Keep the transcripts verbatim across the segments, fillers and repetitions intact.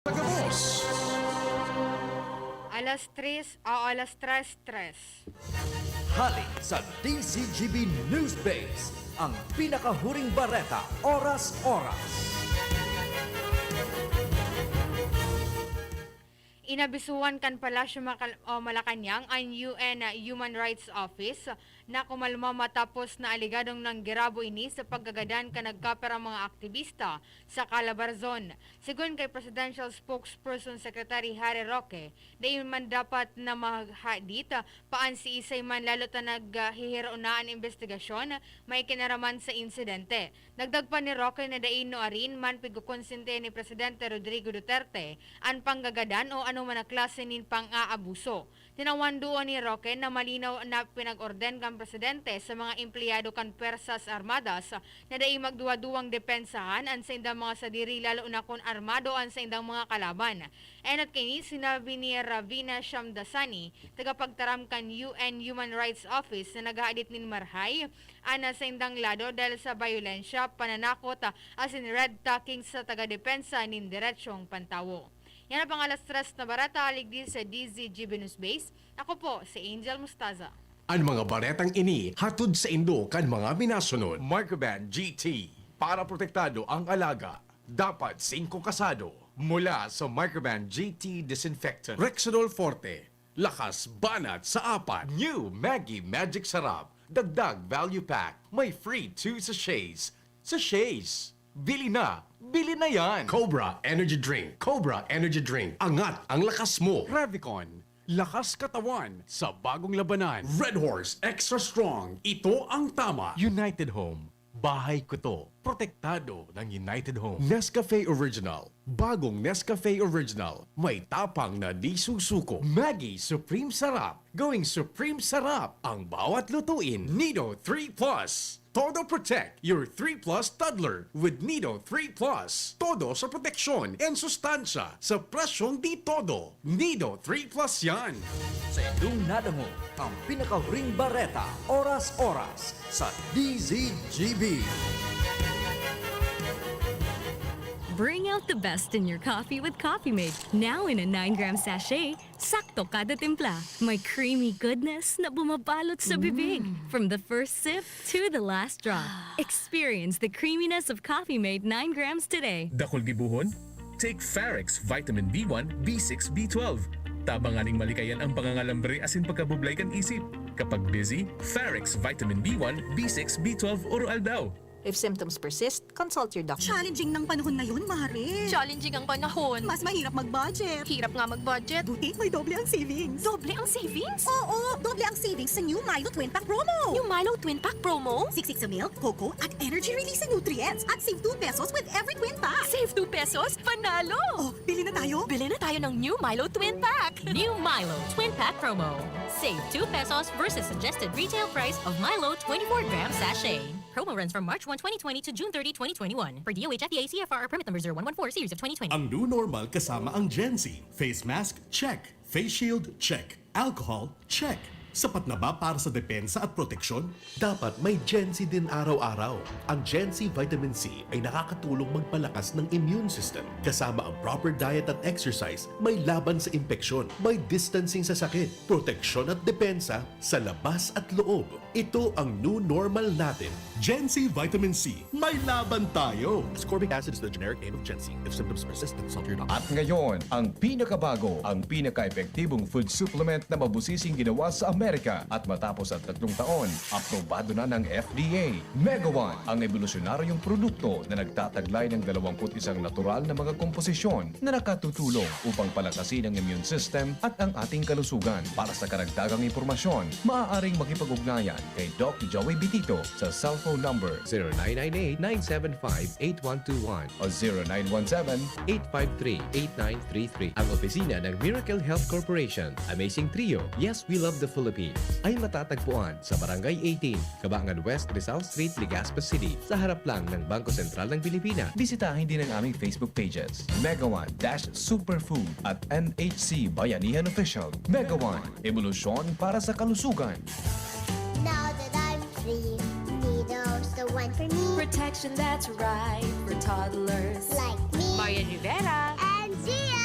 Pagabos! Alas tres, o alas tres, tres. Hali sa D Z G B News Base, ang pinakahuring bareta, oras-oras. Inabisuhan kan Palasyo Macal- o Malacañang an U N Human Rights Office na kumalma matapos na aligadong nanggirabo ini sa pagkagadan kan nagkaperang mga aktibista sa Calabarzon. Segun kay Presidential Spokesperson Secretary Harry Roque, dai man dapat na mahadit pa an siisay man, lalo ta naghihirao na an imbestigasyon may kinaraman sa insidente. Dagdag pa ni Roque na dai nuarin man pigkukonsente ni Presidente Rodrigo Duterte an panggagadan o anoman na klase nin pang-aabuso. Tinawan duon ni Roque na malinaw na pinag-orden kan presidente sa mga empleyado kan Pwersas Armadas na dai magduwa-duwang depensahan an saindang mga sadiri, lalo na kun armado an saindang mga kalaban. Enot kaini, sinabi ni Ravina Shamdasani, tagapagtaram kan U N Human Rights Office, na naghahadit nin marahay an saindang lado dahil sa bayolensya, pananakot, asin red tagging sa tagadepensa nin deretsong pantawo. Yan ang pang alas tres na bareta, hali digdi sa D Z G B News Base. Ako po, si Angel Mustaza. An mga baretang ini hatod saindo kan mga minasunod. Microban G T, para protektado ang alaga, dapat singko kasado. Mula sa Microban G T Disinfectant, Rexidol Forte, lakas banat sa apat. New Maggi Magic Sarap, dagdag value pack, may free two sachets. Sachets! Bili na! Bili na yan! Cobra Energy Drink. Cobra Energy Drink. Angat ang lakas mo. Revicon, lakas katawan sa bagong labanan. Red Horse Extra Strong. Ito ang tama. United Home. Bahay ko to. Protektado ng United Home. Nescafe Original. Bagong Nescafe Original. May tapang na di susuko. Maggi Supreme Sarap. Going Supreme Sarap ang bawat lutuin. Nido three plus. Todo protect your three plus toddler with Nido three plus. Todo sa proteksyon and sustansya sa presyong di todo. Nido three plus yan. Sa indong nadangog, ang pinakahuring bareta, oras-oras, sa D Z G B. Bring out the best in your coffee with Coffee Mate, now in a nine gram sachet. Sakto kada timpla. May creamy goodness na bumabalot sa bibig. From the first sip to the last drop. Experience the creaminess of Coffee Mate nine grams today. Dakul gibohon? Take Farex Vitamin B one, B six, B twelve. Tabangan ning malikayan ang pangangalambre asin pagkabublay kan isip. Kapag busy, Farex Vitamin B one, B six, B twelve oro-aldaw. If symptoms persist, consult your doctor. Challenging ng panahon ngayon, Mare. Challenging ang panahon. Mas mahirap mag-budget. Hirap nga mag-budget. Buti may doble ang savings. Doble ang savings? Oo, doble ang savings sa new Milo Twin Pack Promo. Yung Milo Twin Pack Promo? Siksik sa milk, cocoa, at energy releasing nutrients. At save two pesos with every Twin Pack. Save two pesos? Panalo! Oh, bili na tayo. Bili na tayo ng new Milo Twin Pack. New Milo Twin Pack Promo. Save two pesos versus suggested retail price of Milo twenty-four gram sachet. Promo runs from March one, twenty twenty to June thirty, twenty twenty-one. Per D O H F D A C F R permit number zero one one four series of twenty twenty. Ang new normal kasama ang Gen Z. Face mask, check. Face shield, check. Alcohol, check. Sapat na ba para sa depensa at proteksyon? Dapat may Gen Z din araw-araw. Ang Gen Z Vitamin C ay nakakatulong magpalakas ng immune system. Kasama ang proper diet at exercise, may laban sa impeksyon, may distancing sa sakit, proteksyon at depensa sa labas at loob. Ito ang new normal natin. Gen Z Vitamin C, may laban tayo! Ascorbic acid is the generic name of Gen Z. If symptoms persist, consult your doctor. At ngayon, ang pinakabago, ang pinaka-epektibong food supplement na mabusising ginawa sa Amerika at matapos ang tatlong taon, aprobado na ng F D A. Megawan, ang ebolusyonaryong produkto na nagtataglay ng dalawampu't isang natural na mga komposisyon na nakatutulong upang palakasin ang immune system at ang ating kalusugan. Para sa karagdagang impormasyon, maaaring makipag-ugnayan kay Doc Joey Bitito sa cellphone number zero nine nine eight, nine seven five, eight one two one o zero nine one seven, eight five three, eight nine three three. Ang opisina ng Miracle Health Corporation, Amazing Trio, Yes, We Love the Philippines, ay matatagpuan sa Barangay eighteen, Kabangan West, Rizal Street, Legazpi City, sa harap lang ng Bangko Sentral ng Pilipinas. Bisitahin din ang aming Facebook pages, Megawan dash Superfood at N H C Bayanihan Official. Megawan, ebolusyon para sa kalusugan. Now that I'm free, Nido's the one for me. Protection that's right for toddlers. Like me. Marian Rivera. And Zia.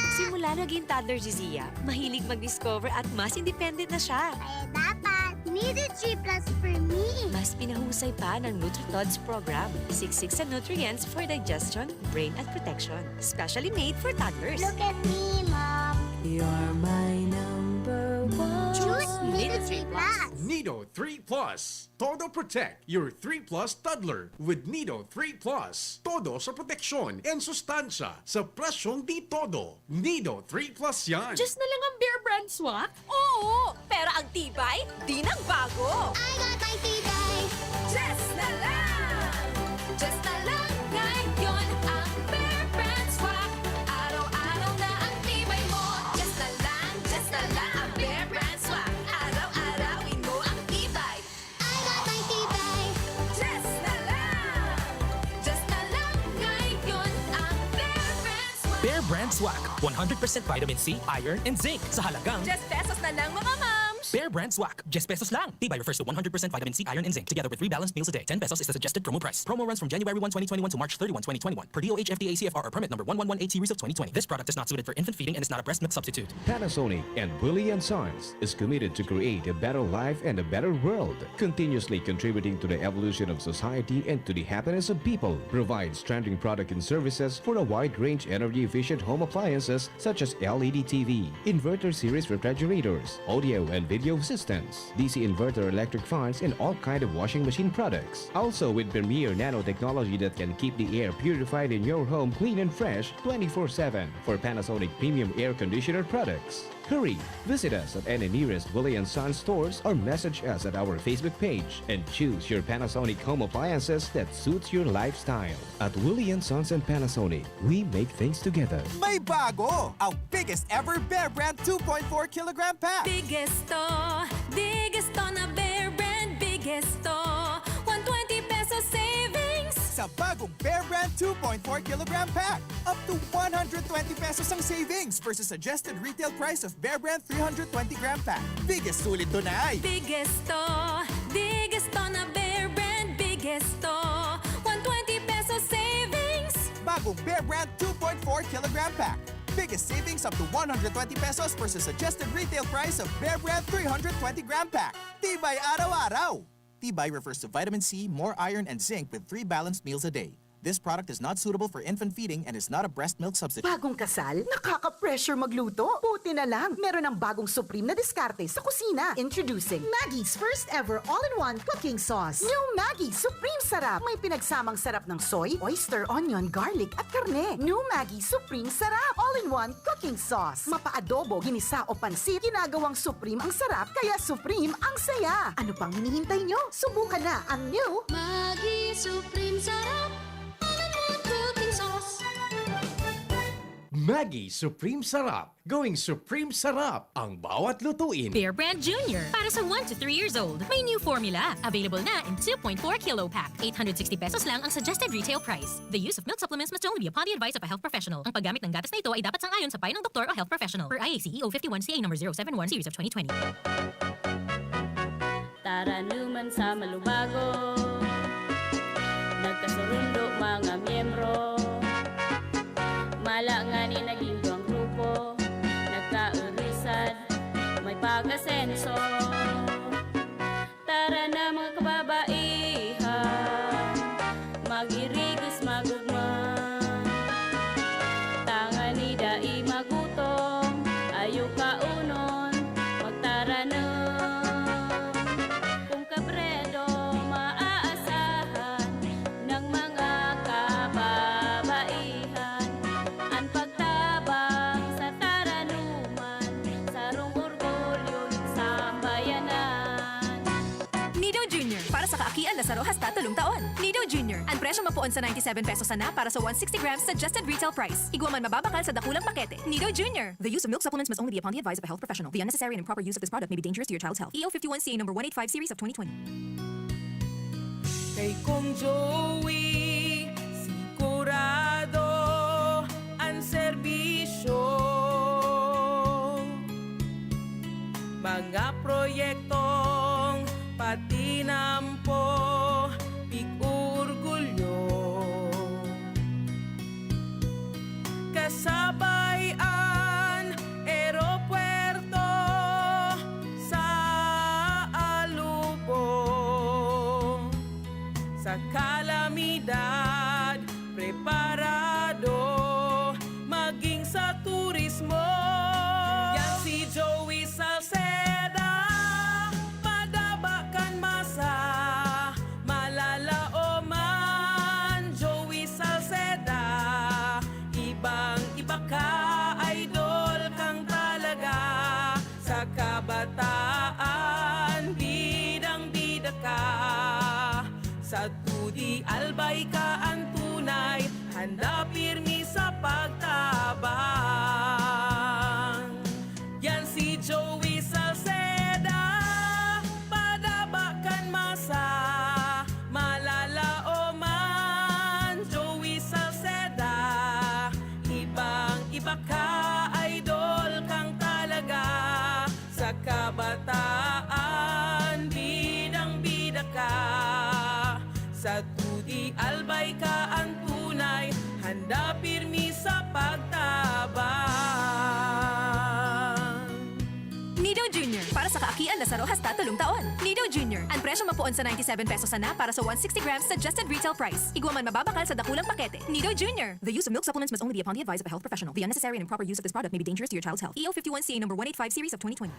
Naging toddler si Zia. Mahilig mag-discover at mas independent na siya. Kaya dapat, Nido three plus for me. Mas pinahusay pa ng NutriTods program. Siksik sa nutrients for digestion, brain at protection. Specially made for toddlers. Look at me, Mom. You're my number one. Choose Nido three plus. Nido three plus. Todo protect your three plus toddler with Nido three plus. Todo sa proteksyon and sustansya sa presyong di todo. Nido three plus yan. Just na lang ang Bear Brand Swak? Oo! Pero ang tibay, di nagbago. I got my tibay. Just na lang! Just na lang ngayon ang Bear Brand Swak. Araw-araw na ang tibay mo. Just na lang, just na lang ang Bear Brand Swak. Araw-arawin mo ang tibay. I got my tibay. Just na lang. Just na lang ngayon ang Bear Brand Swak. Bear Brand Swak, one hundred percent vitamin C, iron, and zinc sa halagang Just pesos na lang, mga mams! Bear Brand Swak, just pesos lang. Tibay refers to one hundred percent vitamin C, iron, and zinc, together with three balanced meals a day. Ten pesos is the suggested promo price. Promo runs from January one, twenty twenty-one to March thirty-one, twenty twenty-one, per D O H F D A C F R or permit number one one one eight series of twenty twenty. This product is not suited for infant feeding and is not a breast milk substitute. Panasonic and Willie and Sons is committed to create a better life and a better world, continuously contributing to the evolution of society and to the happiness of people. Provides trending product and services for a wide range energy-efficient home appliances such as L E D T V, inverter series refrigerators, audio and video systems, D C inverter electric fans, and all kind of washing machine products. Also with premier nanotechnology that can keep the air purified in your home clean and fresh twenty-four seven for Panasonic premium air conditioner products. Hurry! Visit us at any nearest Willie and Sons stores or message us at our Facebook page and choose your Panasonic home appliances that suits your lifestyle. At Willie and Sons and Panasonic, we make things together. May bago! Ang biggest ever Bear Brand two point four kilogram pack! Biggest to, biggest to na Bear Brand, biggest to. One twenty pesos savings! Sa bagong Bear Brand two point four kilogram pack, up to one hundred twenty pesos ang savings versus suggested retail price of Bear Brand three hundred twenty gram pack. Biggest sulit to na ay! Biggest to, biggest to na Bear Brand, biggest to. One twenty pesos savings! Bagong Bear Brand two point four kilogram pack. Biggest savings up to one hundred twenty pesos versus suggested retail price of Bear Brand three hundred twenty gram pack. Tibay araw-araw! Tibay refers to vitamin C, more iron, and zinc with three balanced meals a day. This product is not suitable for infant feeding and is not a breast milk substitute. Bagong kasal? Nakaka-pressure magluto? Buti na lang, meron ng bagong supreme na diskarte sa kusina. Introducing Maggi's first ever all-in-one cooking sauce. New Maggi Supreme Sarap. May pinagsamang sarap ng soy, oyster, onion, garlic, at karne. New Maggi Supreme Sarap. All-in-one cooking sauce. Mapa-adobo, ginisa o pansit, ginagawang supreme ang sarap, kaya supreme ang saya. Ano pang hinihintay nyo? Subukan na ang new Maggi Supreme Sarap. All-in-one cooking sauce. Maggi Supreme Sarap. Going Supreme Sarap ang bawat lutuin. Bear Brand Junior para sa one to three years old. May new formula. Available na in two point four kilo pack. Eight hundred sixty pesos lang ang suggested retail price. The use of milk supplements must only be upon the advice of a health professional. Ang paggamit ng gatas na ito ay dapat sang-ayon sa payo ng doktor o health professional. Per I A C E O fifty-one C A number zero seven one series of twenty twenty. Taranuman sa Malubago, nagkasurundo mga miyembro. Mala ngani naging duwang grupo, nagkaurusad, may pag-asenso. Tara na, mga kababaihan, mag-irigos, mag-ugma. Tangani dai magutom, ayo kaunon, magtaranom. Kun kabredo maaasahan ng mga kababaihan, an pagtabang sa taranuman, sarong orgulyo nin sambayanan. Nido Junior, para sa kaakian na saro hasta tolong taon. Nido Junior, an presyo mapoon sa ninety-seven pesos sana para sa one sixty grams suggested retail price. Igwa man mababakal sa dakulang pakete. Nido Junior. The use of milk supplements must only be upon the advice of a health professional. The unnecessary and improper use of this product may be dangerous to your child's health. E O fifty-one C A number one eight five series of twenty twenty. Kay Kong Joey, sigurado an serbisyo. Mga proyektong patinampo, pig-orgulyo. Kasabay an sa turismo. Yan si Joey Salceda, padaba kan masa, malalaoman. Joey Salceda, ibang-iba ka, idol kang talaga. Sa kabataan, bidang-bida ka. Sa Tudi Albay ka an tunay, handa pirmi sa pagtabang. Yan si Joey Salceda, padaba kan masa, malalaoman. Joey Salceda, ibang-iba ka, idol kang talaga. Sa kabataan, bidang-bida ka. Sa Tudi Albay ka an tunay, handa pirmi sa pagtabang. Nido Junior, para sa kaakian na saro hasta tolong taon. Nido Junior, ang presyo mapoon sa ninety-seven pesos sana para sa one sixty grams suggested retail price. Igwa man mababakal sa dakulang pakete. Nido Junior. The use of milk supplements must only be upon the advice of a health professional. The unnecessary and improper use of this product may be dangerous to your child's health. E O fifty-one C A number one eight five series of twenty twenty.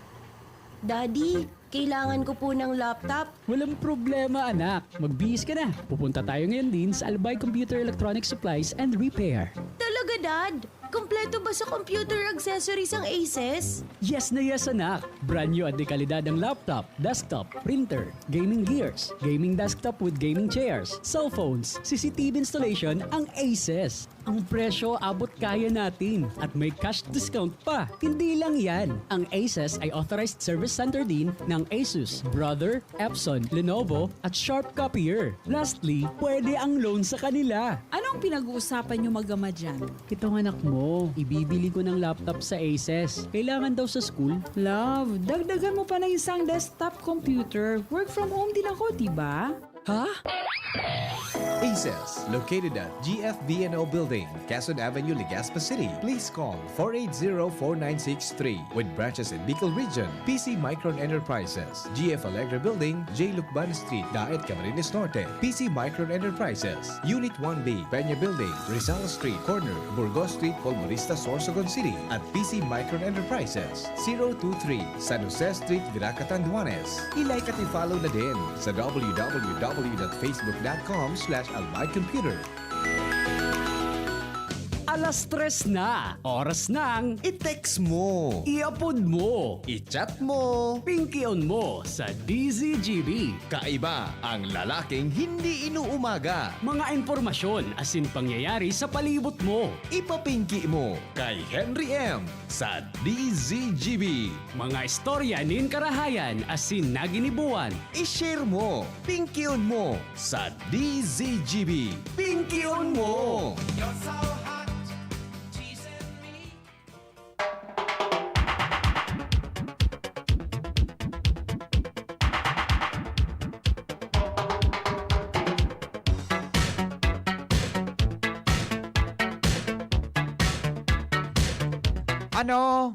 Daddy, kailangan ko po ng laptop. Walang problema, anak. Magbihis ka na. Pupunta tayo ngayon din sa Albay Computer Electronic Supplies and Repair. Talaga, Dad? Kompleto ba sa computer accessories ang Asus? Yes na yes, anak. Brand new at de kalidad ang laptop, desktop, printer, gaming gears, gaming desktop with gaming chairs, cellphones, C C T V installation ang Asus. Ang presyo abot kaya natin at may cash discount pa. Hindi lang yan, ang Asus ay authorized service center din ng Asus, Brother, Epson, Lenovo, at Sharp Copier. Lastly, pwede ang loan sa kanila. Anong pinag-uusapan niyo mag-ama dyan? Itong anak mo, ibibili ko ng laptop sa Asus. Kailangan daw sa school. Love, dagdagan mo pa ng isang desktop computer. Work from home din ako, di ba? Ha? Asus, located at G F V N O Building, Quezon Avenue, Legazpi City. Please call four eight zero, four nine six three. With branches in Bicol Region, P C Micron Enterprises, G F Alegre Building, J Lucban Street, Daet, Camarines Norte. P C Micron Enterprises, Unit one B, Peña Building, Rizal Street, corner, Burgos Street, Polvorista, Sorsogon City, at P C Micron Enterprises, zero two three, San Jose Street, Virac, Catanduanes. I-like at i-follow na din sa W W W dot facebook dot com slash albay computer. Alas tres na, oras ng i-text mo, i-upload mo, i-chat mo, pingkion mo sa D Z G B. Kaiba ang lalaking hindi inuumaga. Mga impormasyon asin pangyayari sa palibot mo. Ipapingki mo kay Henry M sa D Z G B. Mga istorya nin karahayan asin naginiboan. I-share mo, pingkion mo sa D Z G B. Pingkion mo! You're so hot, teasing me. Ano?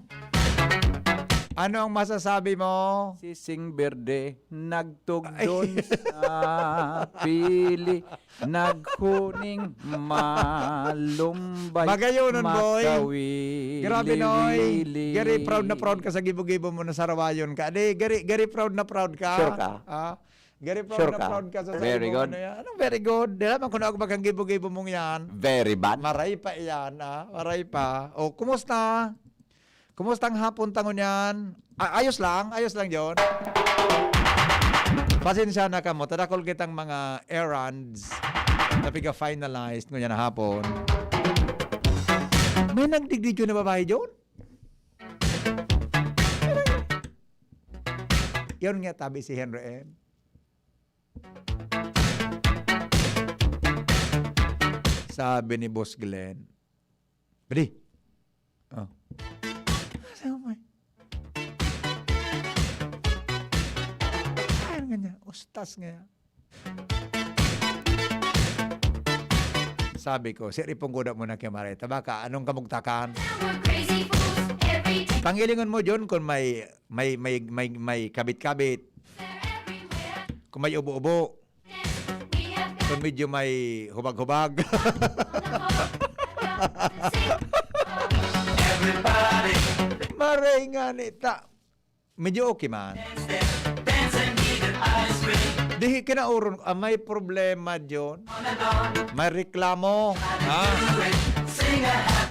Ano ang masasabi mo? Sising berde, nagtugdon Ay. sa pili, naghuning malumbay, Magayonon, boy. makawili-wili. Grabe, Noy. Gari, proud na proud ka sa gibo-gibo mo na sarawayon ka. Di, gari, gari, proud na proud ka. Sure ka? Ah? Gari proud Sure na ka? proud ka sa Very saimo, good. ano yan? Anong very good? Di naman kung ako bagang gibo-gibo mong yan. Very bad. Maray pa yan, ah. Maray pa. O, kumusta? Kumusta ang hapon ta ngunyan? A-, ayos lang? Ayos lang, John? Pasensya na kamo. Tadakol kitang mga errands na piga-finalized ngunyan na hapon. May nagdigdi yun na babae, John? Yun nga, tabi si Henry M. Sabi ni Boss Glenn, "Pwede?" Oh. Sabi ko, "Ay." Ayun nga niya, ustas nga. Sabi ko, "Sir, ipunggoda mo na kay Marita. Baka anong kamugtakan?" We're crazy fools every day. Pangilingon mo, John, kung may, may, may, may, may kabit-kabit. Kung may ubo-ubo. Kung medyo may hubag-hubag. Aray nga ni ta. Medyo okay man. Dihi kinauron, ah, may problema, John. May reklamo. Ha?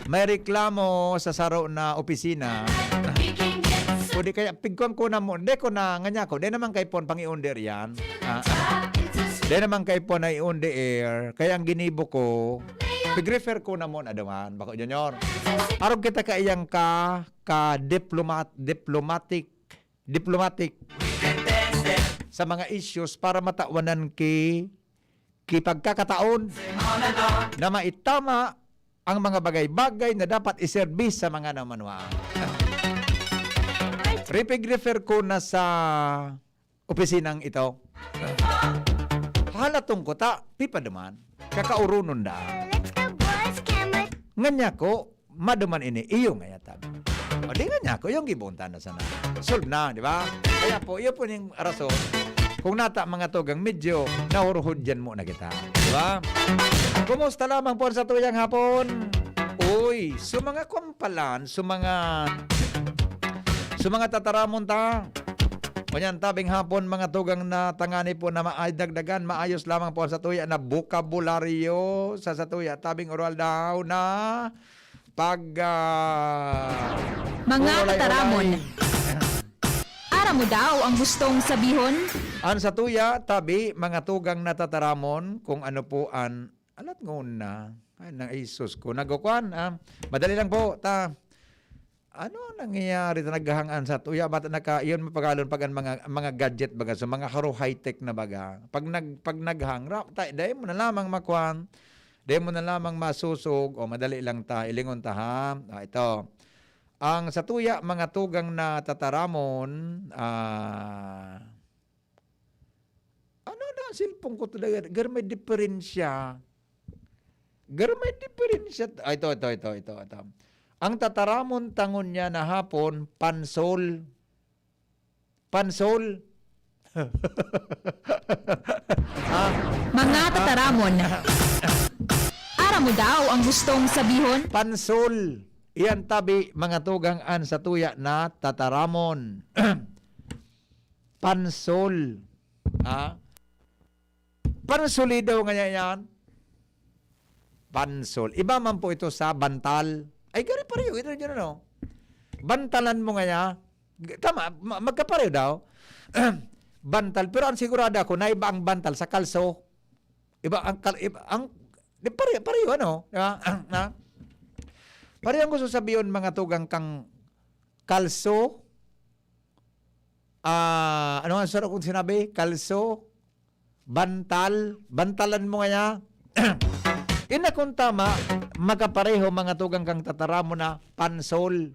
May reklamo sa saro na opisina. O di kaya, pigkuan ko na mo. Di ko na, nga niya ko. Di naman kay pon pang-i-on-the-air yan. Ah, ah. Di naman kay pon na i-on-the-air. Kaya ang ginibo ko, pig-refer ko na mo na duman. Bako, Junior. Arog kita kaiyang ka, ka diplomat-, diplomatic, diplomatic sa mga issues para matawanan ki, ki pagkakataon na maitama ang mga bagay-bagay na dapat iserbi sa mga namanuang. Ripig-refer ko na sa opisinang ito. Halatong ko ta, pipaduman. Kakaurunon daan. Let's go, boys, camera. Nganya ko, maduman ini, iyo nga yata. O di nga niya ko, yung gibuntan na sana. Solve na, di ba? Kaya po, iyo po yung rason. Kung nata mga tugang, medyo nahurhudyan mo na kita. Di ba? Kumusta lamang po sa tuyang hapon? Uy, so mga kumpalan, so mga, so mga tataramon ta. Kunyan, tabing hapon, mga tugang na tangani po na maay dagdagan, maayos lamang po sa tuya na bokabularyo sa, sa tuya. Tabing oral daw na pag, ah, Mga ulay-ulay. Tataramon. Aram mo daw ang gustong sabihon? An sa tuya, tabi, mga tugang na tataramon, kung ano po an, alat nguna. Ay, nang Jesus ko. Nagkukuan, ah, madali lang po, ta. Ano ang nangyayari na naghahangan sa tuya? Ba't naka, yun mapagalon pag ang mga, mga gadget baga, so mga haro high-tech na baga. Pag nag-, pag naghang, ra-, ta-, dahil mo na lamang makuan, dahil mo na lamang masusog, o madali lang ta, ilingon ta ha. Ah, ito. Ang sa tuya, mga tugang na tataramon, ah, ano na ang cellphone ko talaga? Gar may diferensya. Gar may diferensya. Ah, ito, ito, ito, ito, ito. Ang tataramon tangon niya na hapon, pansol. Pansol. Ah, Mga tataramon. Aram mo daw ang gustong sabihon? Pansol. Iyan tabi, mga tugang an sa tuya na tataramon. Pansol. Ha? Pansolido nga niya yan. Pansol. Iba man po ito sa bantal. Ay, gari pareho. Ito yun, ano? Bantalan mo nga niya. G-, tama, ma-, magkapareho daw. Bantal. Pero ang sigurado ako, na iba ang bantal sa kalso. Iba ang kal-, iba ang, di pareho, pareho, ano? Di ba? Na? Pareho ang gusto sabihin, mga tugang kang kalso. Ah, ano nga sa kung sinabi? Kalso, bantal, bantalan mo nga niya. Ina kung tama, makapareho mga tugang kang tataramon na pansol.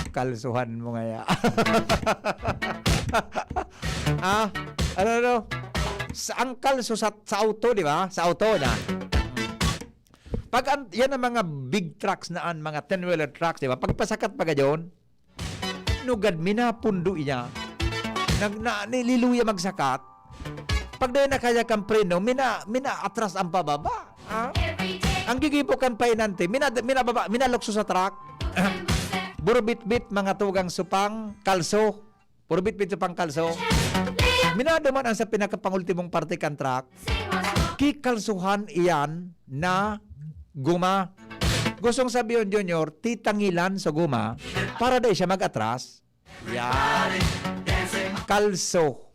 Kalsuhan mo nga ya. Ah, ano, ano? Sa, ang kalso sa, sa auto, di ba? Sa auto na. Pag an-, yan ang mga big trucks na an, mga ten-wheeler trucks, di ba? Pagpasakat pa gayon, nugad, minapundo iya. Nag-, na-, nililuya magsakat. Pag dahil na kaya kang preno, mina-, mina-atras ang pababa. Ha? Ang gigibo kan painante, mina-, minababa, minalukso sa truck. Burubitbit, mga tugang supang, kalso. Puro bitbit sa pangkalso. Minado man ang sa pinakapangultimong parte kan truck. Kikalsuhan iyan na guma. Gustong sabihin, Junior, titangilan sa guma para dai siya mag-atras. Yan. Kalso.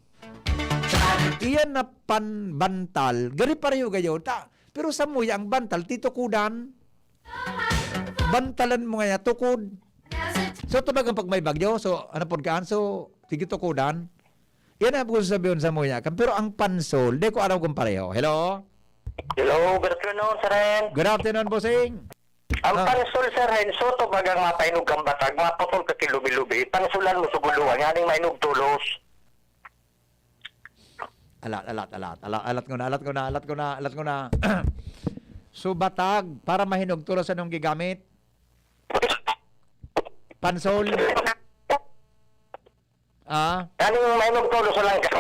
Iyan na panbantal. Gari pareho gayo. Ta, pero sa muya ang bantal, titukudan. Bantalan mo nga niya, tukod. So, tubagan pag may bagyo, so, ano pod kaan? So, sige, tukudan. Yan ang gusto sabihin sa muya. Pero ang pansol, di ko alam kung pareho. Hello? Hello, good afternoon, Sir Ren. Good afternoon, bossing. Ang Ah. pansol, Sir Ren, so, tubagang mapainog kang batag, maputol ka kilubi-lubi, pansulan mo suguluan, nganing mainog tulos. Alat, alat, alat. Alat, alat ko na, alat ko na, alat ko na, alat ko na. So, batag, para mahinog tulos, anong gigamit? Pansol? Ah? Nganing mainog tulos sa langka.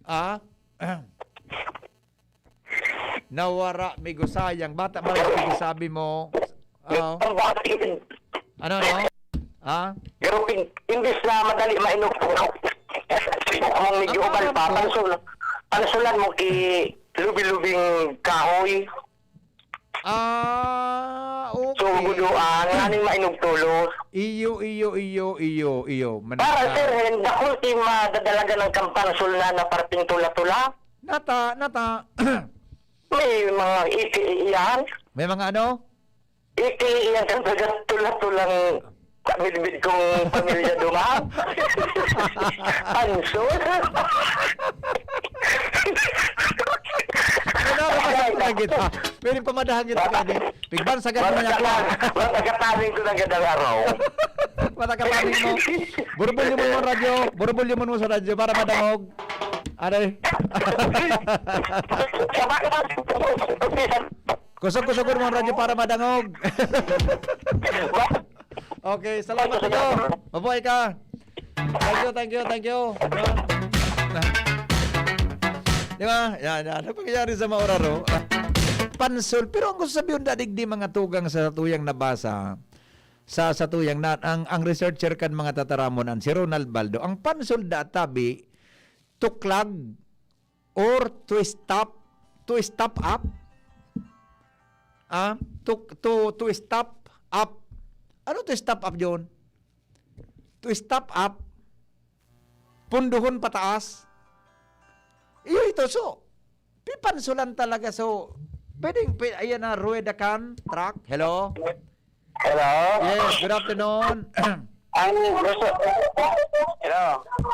Ah? Nawara, migo, sayang. Bata pa lang, migo, sabi mo. Oo. Ang bakit? Ano, no? Ha? Pero pin- imbis na madali mainog, kung medyo Ang ubal pa, aram ko- pansul, pansulan mo ki lubi-lubing kahoy. Ah, okay. So, guduan, aning mainog tulos. Iyo, iyo, iyo, iyo, iyo. Man- Para, sir, hen, dakul ti madadalagan ng kampansul na na parting tula-tula. Nata, nata. May mga iti iyan. May mga ano? Iti iyan kan taga tula-tulang sa midbid kong pamilya duman. Pansul. Ano na, ano na kita? Pwede pamadahan kita kani. Pigban sa ganun na ako. Matagatanin ko ng gandang araw. Matagatanin mo. Burubulyo mo mo radyo. Burubulyo mo mo sa radyo para madangog. Aray. Kusog-kusog mo ang radyo para madangog. Okay, salamat, Tiyo. Mabuhay ka. Thank you, thank you, thank you. Di ba? Yan, yan. Ano pangyayari sa Mauraro? Pansol. Pero ang gusto sabihin, dadig di mga tugang sa tuyang nabasa, sa, sa tuyang na, ang, ang researcher kan mga tataramon, an si Ronald Baldo, ang pansol da tabi, tuklag, or to stop, to stop up? Ah, to, to, to stop up. Ano to stop up, John? To stop up, punduhon pataas. Iyo ito, so, pipansulan talaga. So, pwedeng, pwede, ayan na, rueda kan truck. Hello? Hello? Yes, good afternoon. Ang gusto... Hello?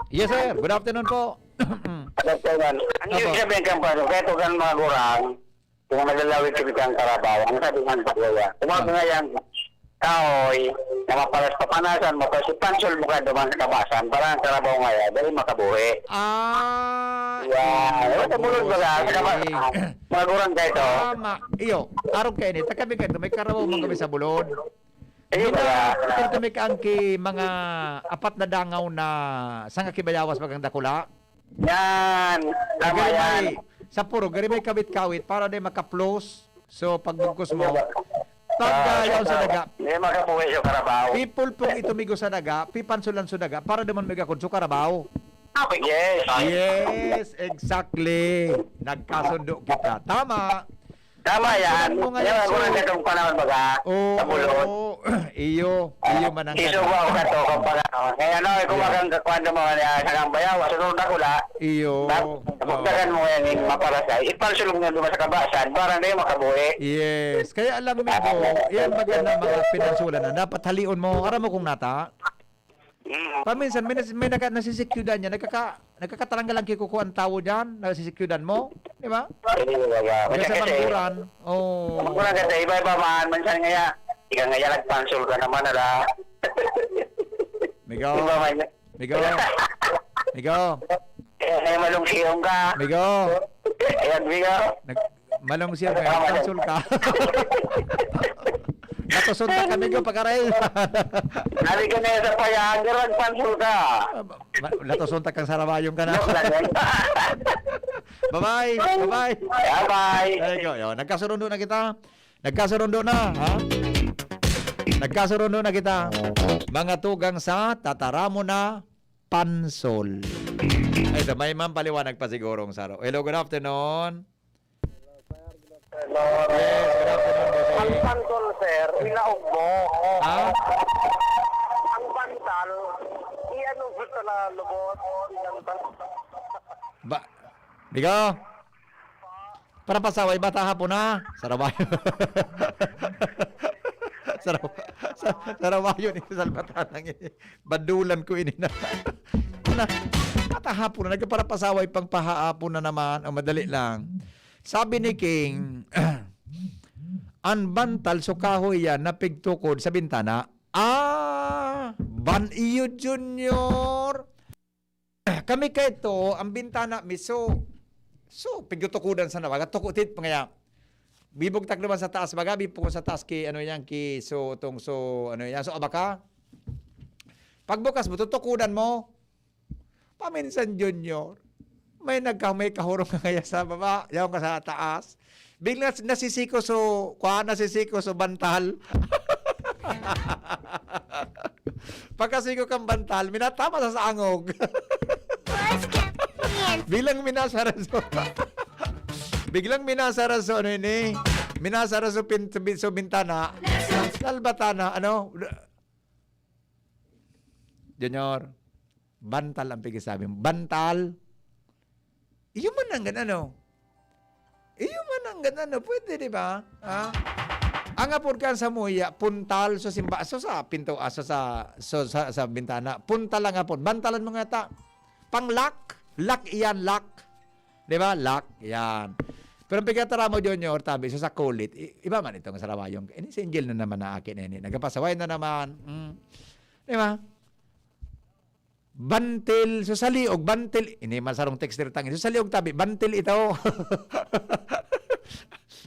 Yes, sir. Good afternoon po. Good afternoon. Ang Apo. Ibig sabihin kan paano, kaya ito kan mga gurang, kung naglalawig kami kang karabaw, ang sabi ng pagwaya, tumawag nga yan, kahoy, na mapalas papanasan, mapalas ipansol mo ka duman sa kabasan, para ang karabaw nga yan, dali makabuhi. Ah, Wow. Sa bulod baga, sa kaba-, okay. Mga gurang ka ito. Tama. Iyo, arog kayo ni. Takami kayo, may karabaw man kami sa bulod. Ayun Gina, pala. Itin kami kaang ki mga apat na dangaw na sanga kibayawas bagang dakula. Yan. Tama Gari yan. may, sa puro, gari may kawit-kawit para di makaplos. So, pagbugkos mo, pag ah, yaon sa daga, Hindi makabuhi yung karabaw. pipulpong ito migo sa daga, pipansulan sa daga, para duman may gakod sa karabaw. Yes. Yes, exactly. Nagkasundo kita. Tama. Tama yan. Alam mo nga Yan yan, ang gurang sir. Itong panahon baga. Oo, Sa bulod. iyo, iyo man ang Isugo ako ka to, kung pag ano. Kaya ano, kung Yeah. magang kakuan naman, ah, sa kang bayaw, sa sunod na kula, Iyo. na, Oo. pagdagan mo yan, yung maparasay, ipansulong na duman sa kabasan, para hindi makabuhi. Yes. Kaya lang, Migo, yan baga na mga pinansulan na dapat halion mo. Aram mo kung nata? Mm. Paminsan, may, nas- may naka, nasisikyodan niya. Nagkaka, nagkakataranggal ang kikukuha ang tawo dyan. Nasisikyodan mo. Di ba? Hindi, wala. Hanggang sa Kasi, bangkuran. Oh. Magkulang ka sa iba-iba man, minsan nga, ika nga yan, nagpansol ka naman, ala. Migo. Iba man. Migo. Migo. Eh, may malungsiyong ka. Migo. Ayan, Migo. Nag, malungsiyong ka. Nagpansol ka. Natusod na kami, Migo, pagkaray. Nari ka na sa payahan, pero nagpansol ka. Ma- Natusod na kang sarabayong ka na. Joke lang yan. Bye-bye. Bye-bye. Bye-bye. There you go. Yo, nagkasurundo na kita. Nagkasurundo na, ha? Nagkasurundo na kita. Mga tugang sa tataramon na pansol. Ay, ito, may man paliwanag pa sigurong saro. Hello, good afternoon. Yes, good afternoon, bossing. Ang pantol, sir, ilaog mo. Ha? Ang pantal, iano gusto na lubot. Ilang Ba, Migo? Para pasaway, bata hapon na. Sarabayo. Saraw, sa, sarabayo ni Salbatan ang ini. Badulan ko ini na. Na, bata hapon na. Nagparapasaway pang pahapon na naman. O, madali lang. Sabi ni King, an bantal so kahoy yan na pigtukod sa bintana. Ah, ban iyo, Junior. Kami kay to, ang bintana mi, so, so, pigtutukudan sa nawaga, tukutit pa ngaya. Bibugtak naman sa taas, baga, bipukon sa taas ki, ano yan, ki, so, tong, so, ano yan, so, abaka. Pagbukas mo, tutukudan mo. Paminsan, Junior, may nagka-, may kahurong ka kaya sa baba, yaon ka sa taas. Biglang nasisiko so, kwa, nasisiko so bantal. Pagkasiko kang bantal, minatama sa sangog. Bilang minasara so, biglang minasara so, ano yun eh? Minasara so, pin, so, bin- so bintana. Lalbatana, ano? Junior, bantal ang pagkasabi mo. Bantal. Iyo man ang ganun, ano? Iyo man ang ganun, ano? Pwede, di ba? Ha? Ang apod kan sa muya, puntal, so simba, so sa pinto, ah, so sa, so sa, sa bintana, puntal ang apod. Bantalan mo nga ta. Pang lock, lock iyan, lock. Di ba? Lock, yan. Pero ang pagkatara mo, Junior, tabi, so sa kulit, i- iba man itong sarawayong. Ini si Angel na naman na akin, ini. Nagkapasaway na naman. Mm. Di ba? Bantil, so sa liog, bantil. Ini masarong texter tangin. So sa liog tabi, bantil ito.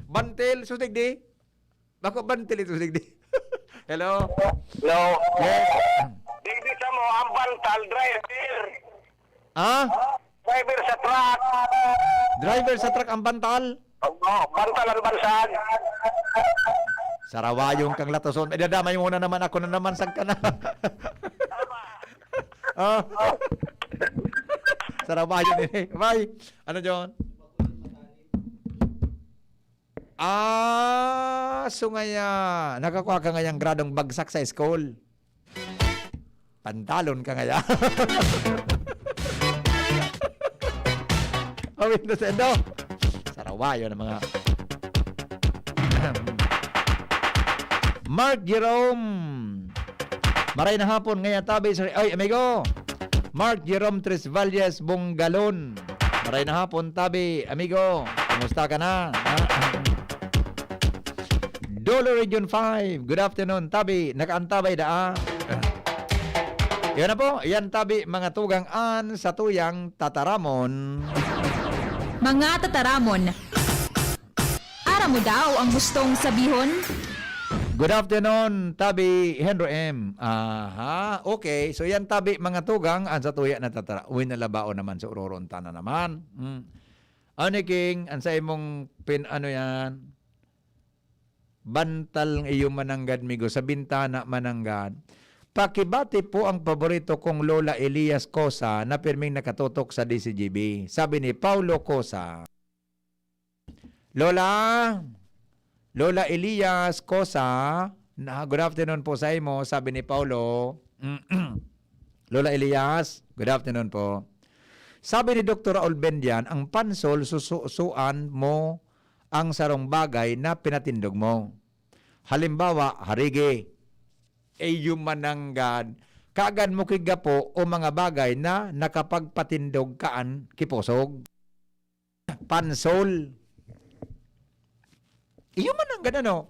Bantil, so digdi. Bako bantil ito, digdi. Hello? Hello? Yes. Digdi sa mo, ang bantal, driver. Ha? Driver sa truck. Driver sa truck ang bantal? Oo, bantal ang bansag. Sarawayong kang latoson. Idadamay mo na naman ako na naman, sagka na. Ah. Sarabayan ini. Bye. Ano, John? Ah, so ngaya, nakakuha ka ngayang gradong bagsak sa school. Pantalon ka ngaya. Awit na sa endo. Sarawayo na mga Mark Jerome. Maray na hapon, ngaya tabi sa, ay, amigo. Mark Jerome Tres Valles Bonggalon. Maray na hapon, tabi, amigo. Kumusta ka na? Ha? Dolo Region five, good afternoon, tabi. Nakaantabay da, ah. Yan na po, yan tabi, mga tugang an sa tuyang tataramon. Mga tataramon. Aram mo daw ang gustong sabihon? Good afternoon, Tabi Henry M. Aha, okay. So yan, Tabi, mga tugang, ang sa tuya na tatara. Uy, nalabaon naman sa uroron ta na naman. Hmm. Ano, King, ang sa imong pin-, ano yan? Bantal ng iyo mananggad, migo, sa bintana mananggad. Pakibati po ang paborito kong Lola Elias Cosa na pirming nakatutok sa D C G B. Sabi ni Paulo Cosa, Lola, Lola Elias Cosa, na, good afternoon po sa imo, sabi ni Paulo. Lola Elias, good afternoon po. Sabi ni Doktor Raul Bendian, ang pansol, sususuan mo ang sarong bagay na pinatindog mo. Halimbawa, harigi, iyo mananggad, kaagad mo kigapo o mga bagay na nakapagpatindog kaan ki pusog. Pansol. Iyo mananggad, ano?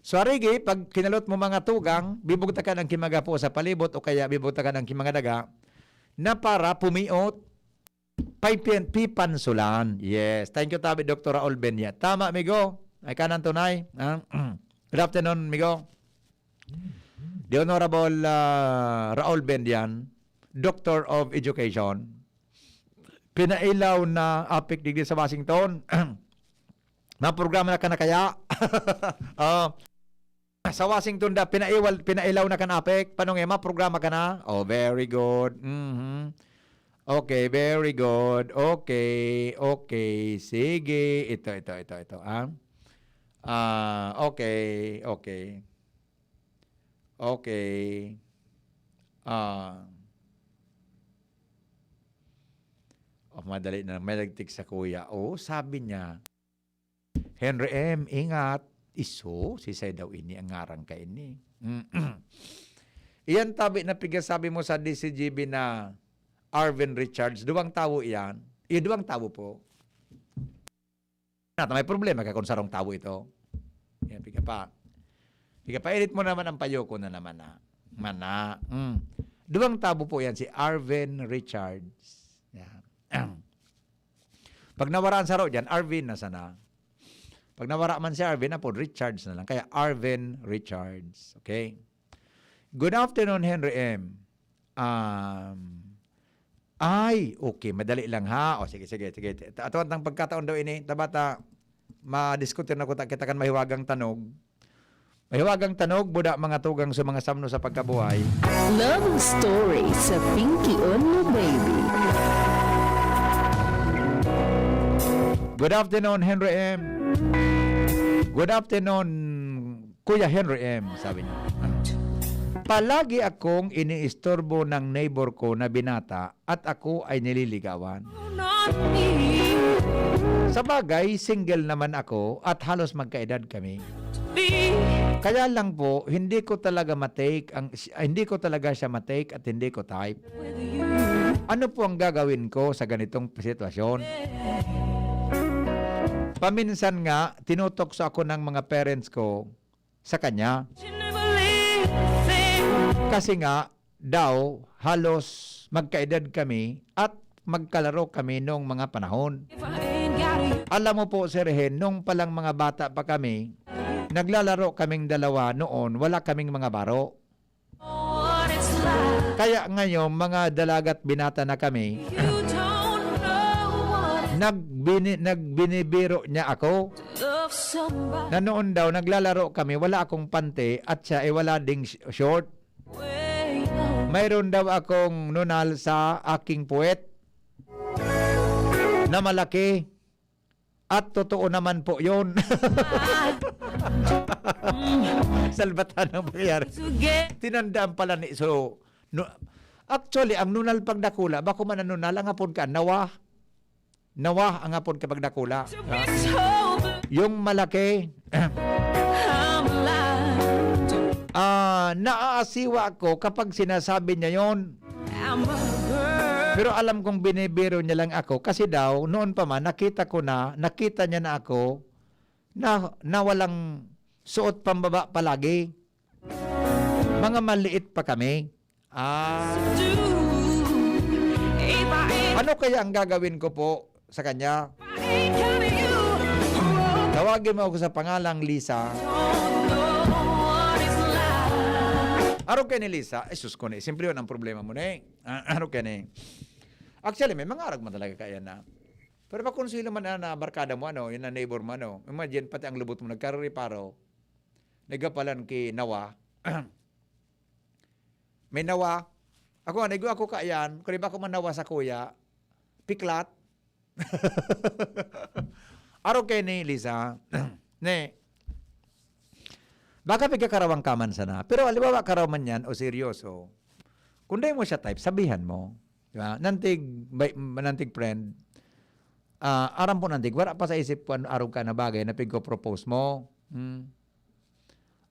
So, harigi, pag kinalot mo mga tugang, bibugtakan ang kimagapo sa palibot o kaya bibugtakan ang kimangadaga na para pumiot. Pay-, pin-, pipansulan. Yes. Thank you, tabi, Doktor Raul Benya. Tama, amigo. Ay, kanan tunay. Ah, good afternoon, amigo. The Honorable, ah, Raul Bendian, Doctor of Education. Pinailaw na apik digdi sa Washington. Maprograma na ka na kaya? Ah, sa Washington da, pinaiwal-, pinailaw na kan apek. Paano nga, maprograma ka na? Oh, very good. Mhm. Okay, very good. Okay, okay. Sige. Ito, ito, ito, ito, ah. Ah, okay, okay. Okay. Ah. Oh, madali na. May nagtik sa kuya. Oh, sabi niya, Henry M, ingat. Iso, sisay daw ini ang ngarang ka ini? Iyan tabi na pigasabi mo sa D C G B na Arvin Richards. Duwang tawo iyan. Iya, duwang tawo po. Nata, may problema ka kung sarong tawo ito. Yan, piga pa. Piga pa, edit mo naman ang payoko na naman na. Mana. Mm. Duwang tawo po yan, si Arvin Richards. Yan. Pag nawara ang saro dyan, Arvin na sana. Pag nawara man si Arvin, apo, Richards na lang. Kaya Arvin Richards. Okay? Good afternoon, Henry M. Um, ay, okay. Madali lang, ha? O, sige, sige, sige. Atuan tang pagkataon daw ini. Tabata, madiskutir na kuta kita kan mahiwagang tanog. Mahiwagang tanog, buda mga tugang sa mga samno sa pagkabuhay. Love story sa Pinky Only Baby. Good afternoon, Henry M. Good afternoon, Kuya Henry M, sabi niya. Palagi akong iniistorbo ng neighbor ko na binata at ako ay nililigawan. Sa bagay, single naman ako at halos magkaedad kami. Kaya lang po, hindi ko talaga matake ang hindi ko talaga siya matake at hindi ko type. Ano po ang gagawin ko sa ganitong sitwasyon? Paminsan nga, tinutokso ako ng mga parents ko sa kanya. Kasi nga, daw, halos magkaedad kami at magkalaro kami noong mga panahon. Alam mo po, Sir Hen, nung palang mga bata pa kami, naglalaro kaming dalawa noon, wala kaming mga baro. Kaya ngayon, mga dalagat binata na kami, nagbini, nagbinibiro niya ako. Na noon daw, naglalaro kami, wala akong pante at siya ay wala ding sh- short. Mayroon daw akong nunal sa aking puwet na malaki. At totoo naman po yun. Salbatan ang pangyayari. Tinandaan pala ni... So, no, actually, ang nunal pagdakula, bako man ang nunal, ang hapon ka, nawa. Nawa ang hapon ka pagdakula. Ha? Yung malaki. Ah, naaasiwa ako kapag sinasabi niya yon. Pero alam kong binibiro niya lang ako kasi daw, noon pa man, nakita ko na, nakita niya na ako na, na walang suot pambaba palagi. Mga maliit pa kami. Ah. Ano kaya ang gagawin ko po sa kanya? Tawagin mo ako sa pangalang Lisa. Araw kayo ni Lisa, ay sus ko na, simple yun ang problema mo na eh. Ah, ano ka ni? Actually, may mga arag man talaga kaya na. Pero makonsuelo man na, na barkada mo, ano, yun na neighbor mo, ano. Imagine, pati ang lubot mo, nagkarereparo, nagapalan ki nawa. May nawa. Ako, ano, ako kaiyan, kung di ba ako manawa sa kuya, piklat. Araw kayo ni Lisa, ne, baka pigkakarawang ka man sana. Pero halimbawa, karaw man yan o seryoso, kung dai mo siya type, sabihan mo. Di ba? Nantig, bay- nantig friend, ah, aram po nantig, wala pa sa isip ko ano arog ka na bagay na pigko-propose mo. Hmm.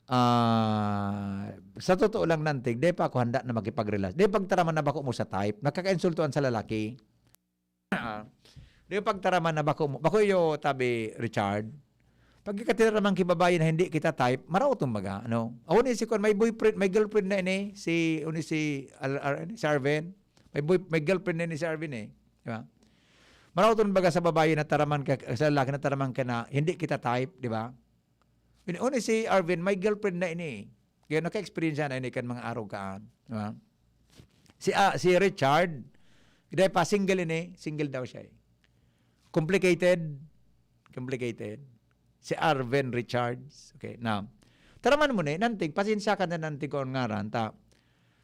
Ah, sa totoo lang nantig, di pa ako handa na makipagrelasyon. Di pagtaraman na bako mo sa type, nakakainsultuan sa lalaki. Ah, di pagtaraman na bako mo. Bako iyo, tabi, Richard. Pag ikatiraman ki babayi na hindi kita type, maraot ang baga, ano? Ako ni si Kwan, may boyfriend, may girlfriend na ini, si, uni si, Al, Ar, si Arvin. May, boy, may girlfriend na ini si Arvin eh. Di ba? Maraot ang baga sa babayi na taraman ka, sa lalaki na taraman ka na hindi kita type, di ba? Ini, uni si Arvin, may girlfriend na ini eh. Kaya naka-experience na ini kan mga arog kaan. Di ba? Si, ah, si Richard, dahil pa single ini, single daw siya eh. Complicated. Complicated. Si Arvin Richards. Okay, now, taraman mo ni, nantig, pasensya ka na nantig ko ang ngaran, ta,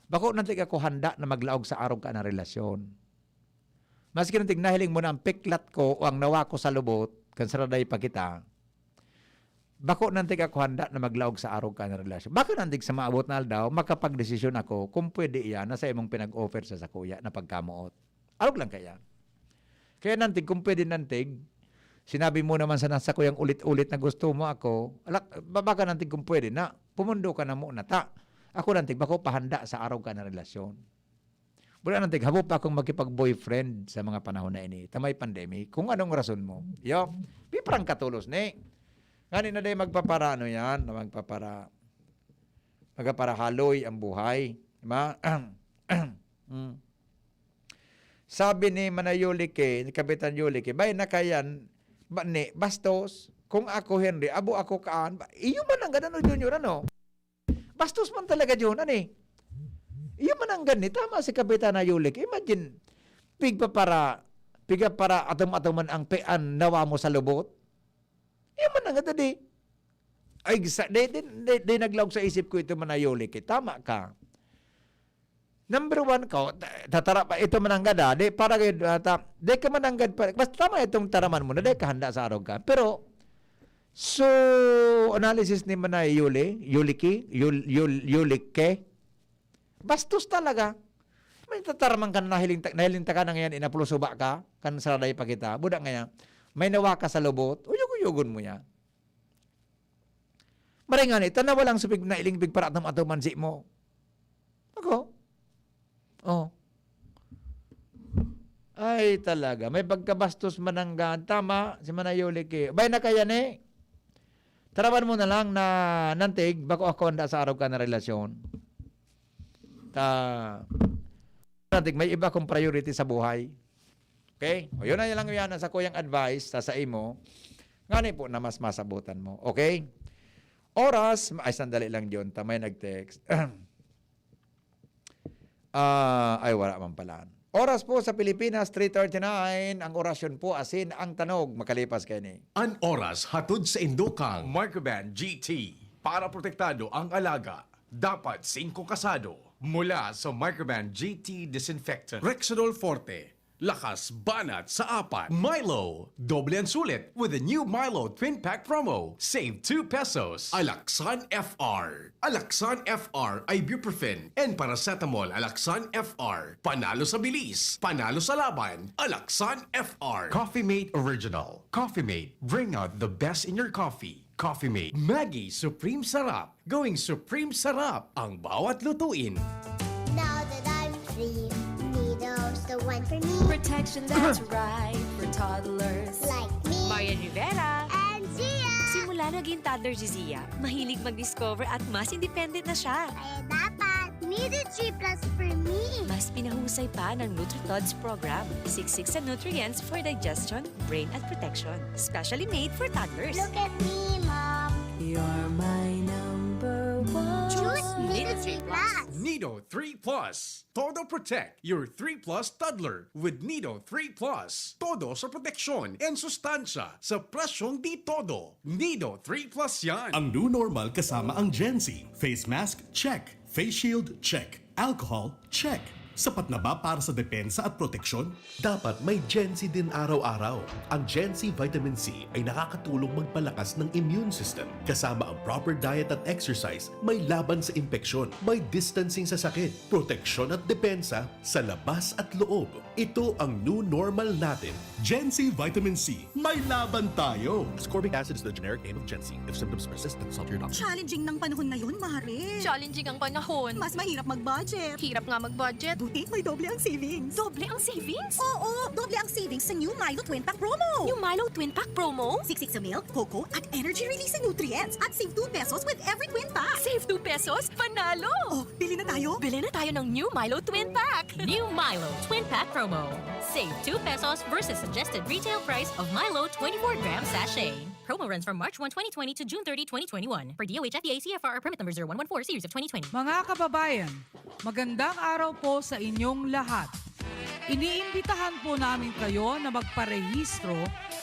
bako nantig ako handa na maglaog sa arog ka na relasyon. Maski nantig nahiling mo na ang piklat ko o ang nawa ko sa lubot, kan saraday pa kita, bako nantig ako handa na maglaog sa arog ka na relasyon. Baka nantig sa maabot na aldaw, makapagdesisyon ako kung pwede iyan na sa imong pinag-offer sa sakuya na pagkamoot. Arog lang kaya. Kaya nantig, kung pwede nantig, sinabi mo naman sana sa kuyang ulit-ulit na gusto mo ako, alak, ba- baka nantig kung pwede na, pumundo ka na muna ta. Ako nantig, bako pahanda sa arog ka na relasyon. Wala nantig, habo pa akong makipag-boyfriend sa mga panahon na ini. Tamay pandemic. Kung anong rason mo. Yo, piprang katulos ni. Ngani na day magpapara, ano yan, na magpapara, magpapara haloy ang buhay. Di ba? Mm. Sabi ni Manay Yulike, ni Kapitan Yulike, "Bay, nakayan, ba, ni, bastos, kung ako, Henry, abo ako kaan." Ba, iyo man ang ganun, Junior, ano? Bastos man talaga, Jun, ano eh? Iyo man ang gani, tama si Kapitana Yulike. Imagine, pigpapara, pigpapara atom-atoman ang pean nawa mo sa lubot. Yan man ang ganda, di. Ay, sa, di, di, di, di naglaog sa isip ko ito, manayoli ki. Tama ka. Number one ka, ta-, tatara pa, ito man ang gada, di, para gayud, ah, ta-, di ka mananggad pa, basta tama itong taraman mo na, di ka handa sa arog ka. Pero, so, analysis ni manayoli, yoliki, yol-, yol-, yolike, bastos talaga. May tataraman ka na nahiling ta-, nahiling ta ka na ngayon, inapulusuba ka, kan saraday pa kita. Buda ngayon, may nawa ka sa lubot, uyog-uyogon mo yan. Maray nga ni, tanawa lang sa pig-, nailing pigparatom ato mansi mo. Ako? Oh. Ay, talaga. May pagkabastos manangga. Tama, si Manayoli ki. Bay na kaya ni? Tarawan mo na lang na nantig, bako ako handa sa arog ka na relasyon. Ta, nantig, may iba akong priority sa buhay. Okay? O, yun na lang yan ang sakuyang advice sa, sa imo. Ngani po na mas masabutan mo. Okay? Oras, ay, sandali lang, John. Ta, may nag-text. Ah, ay, wala man pala. Oras po sa Pilipinas, three thirty-nine. Ang orasyon po, asin ang tanog. Makalipas kayo ni. An oras hatod sa indukang Microban G T. Para protektado ang alaga, dapat singko kasado. Mula sa Microban G T Disinfectant, Rexidol Forte, lakas banat sa apat. Milo, doble ang sulit with the new Milo Twin Pack Promo. Save two pesos. Alaxan F R. Alaxan F R, ibuprofen, and paracetamol. Alaxan F R. Panalo sa bilis, panalo sa laban. Alaxan F R. Coffee Mate Original. Coffee Mate, bring out the best in your coffee. Coffee Mate. Maggi Supreme Sarap. Going Supreme Sarap ang bawat lutuin. Now that I'm free, Nido's the one for me. Protection that's right for toddlers. Like me Marian Rivera. And Zia. Simula naging toddler si Zia, mahilig mag-discover at mas independent na siya. Kaya dapat, Nido three plus for me. Mas pinahusay pa ng NutriTods program. Siksik sa nutrients for digestion, brain at protection. Specially made for toddlers. Look at me, Mom. You're my number one. Choose Nido three plus. Nido three plus. Todo Protect your three plus toddler with Nido three plus. Todo sa proteksyon and sustansya sa presyong di todo. Nido three plus yan. Ang new normal kasama ang Gen Z. Face mask, check. Face shield, check. Alcohol, check. Sapat na ba para sa depensa at proteksyon? Dapat may Gen Z din araw-araw. Ang Gen Z Vitamin C ay nakakatulong magpalakas ng immune system. Kasama ang proper diet at exercise, may laban sa impeksyon, may distancing sa sakit, proteksyon at depensa sa labas at loob. Ito ang new normal natin. Gen Z Vitamin C, may laban tayo! Ascorbic acid is the generic name of Gen Z. If symptoms persist, consult your doctor. Challenging ng panahon ngayon, Mare. Challenging ang panahon. Mas mahirap mag-budget. Hirap nga mag-budget. Buti may doble ang savings. Doble ang savings? Oo, doble ang savings sa new Milo Twin Pack Promo. New Milo Twin Pack Promo? Siksik sa milk, cocoa, at energy releasing nutrients. At save two pesos with every twin pack. Save two pesos, panalo! Oh, bili na tayo. Bili na tayo ng New Milo Twin Pack! New Milo Twin Pack Promo. Save two pesos versus suggested retail price of Milo twenty-four gram sachet. Promo runs from March one, twenty twenty to June thirty, twenty twenty-one. Per D O H F D A C F R or permit number zero one one four series of twenty twenty. Mga kababayan, magandang araw po sa inyong lahat. Iniimbitahan po namin kayo na magparehistro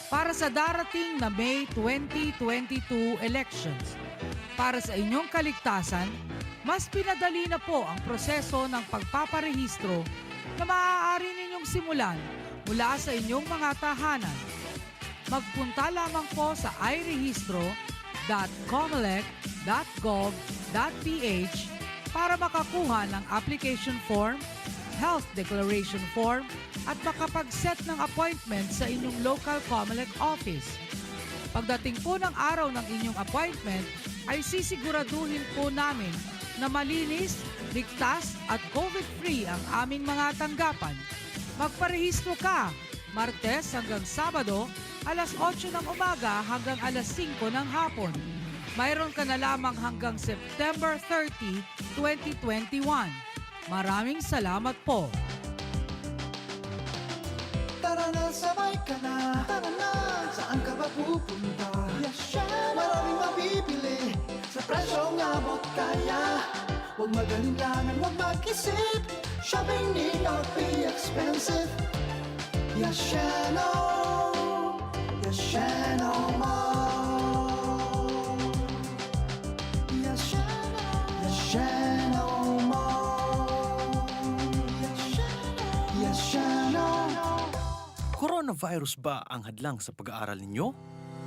para sa darating na May twenty twenty-two elections. Para sa inyong kaligtasan, mas pinadali na po ang proseso ng pagpaparehistro na maaari ninyong simulan mula sa inyong mga tahanan. Magpunta lamang po sa irehistro dot comelec dot gov dot ph para makakuha ng application form, health declaration form, at makapag-set ng appointment sa inyong local Comelec office. Pagdating po ng araw ng inyong appointment, ay sisiguraduhin po namin na malinis, ligtas at COVID-free ang aming mga tanggapan. Magparehistro ka! Martes hanggang Sabado, alas otso ng umaga hanggang alas singko ng hapon. Mayroon ka na lamang hanggang September thirty, twenty twenty-one. Maraming salamat po! Tara na, sabay ka na. Tara na, saan ka ba pupunta? Yasheno! Maraming mabibili sa presyong abot kaya. Huwag mag-alinlangan, huwag mag-isip. Shopping need not be expensive. Yasheno! Yasheno Mart! Virus ba ang hadlang sa pag-aaral ninyo?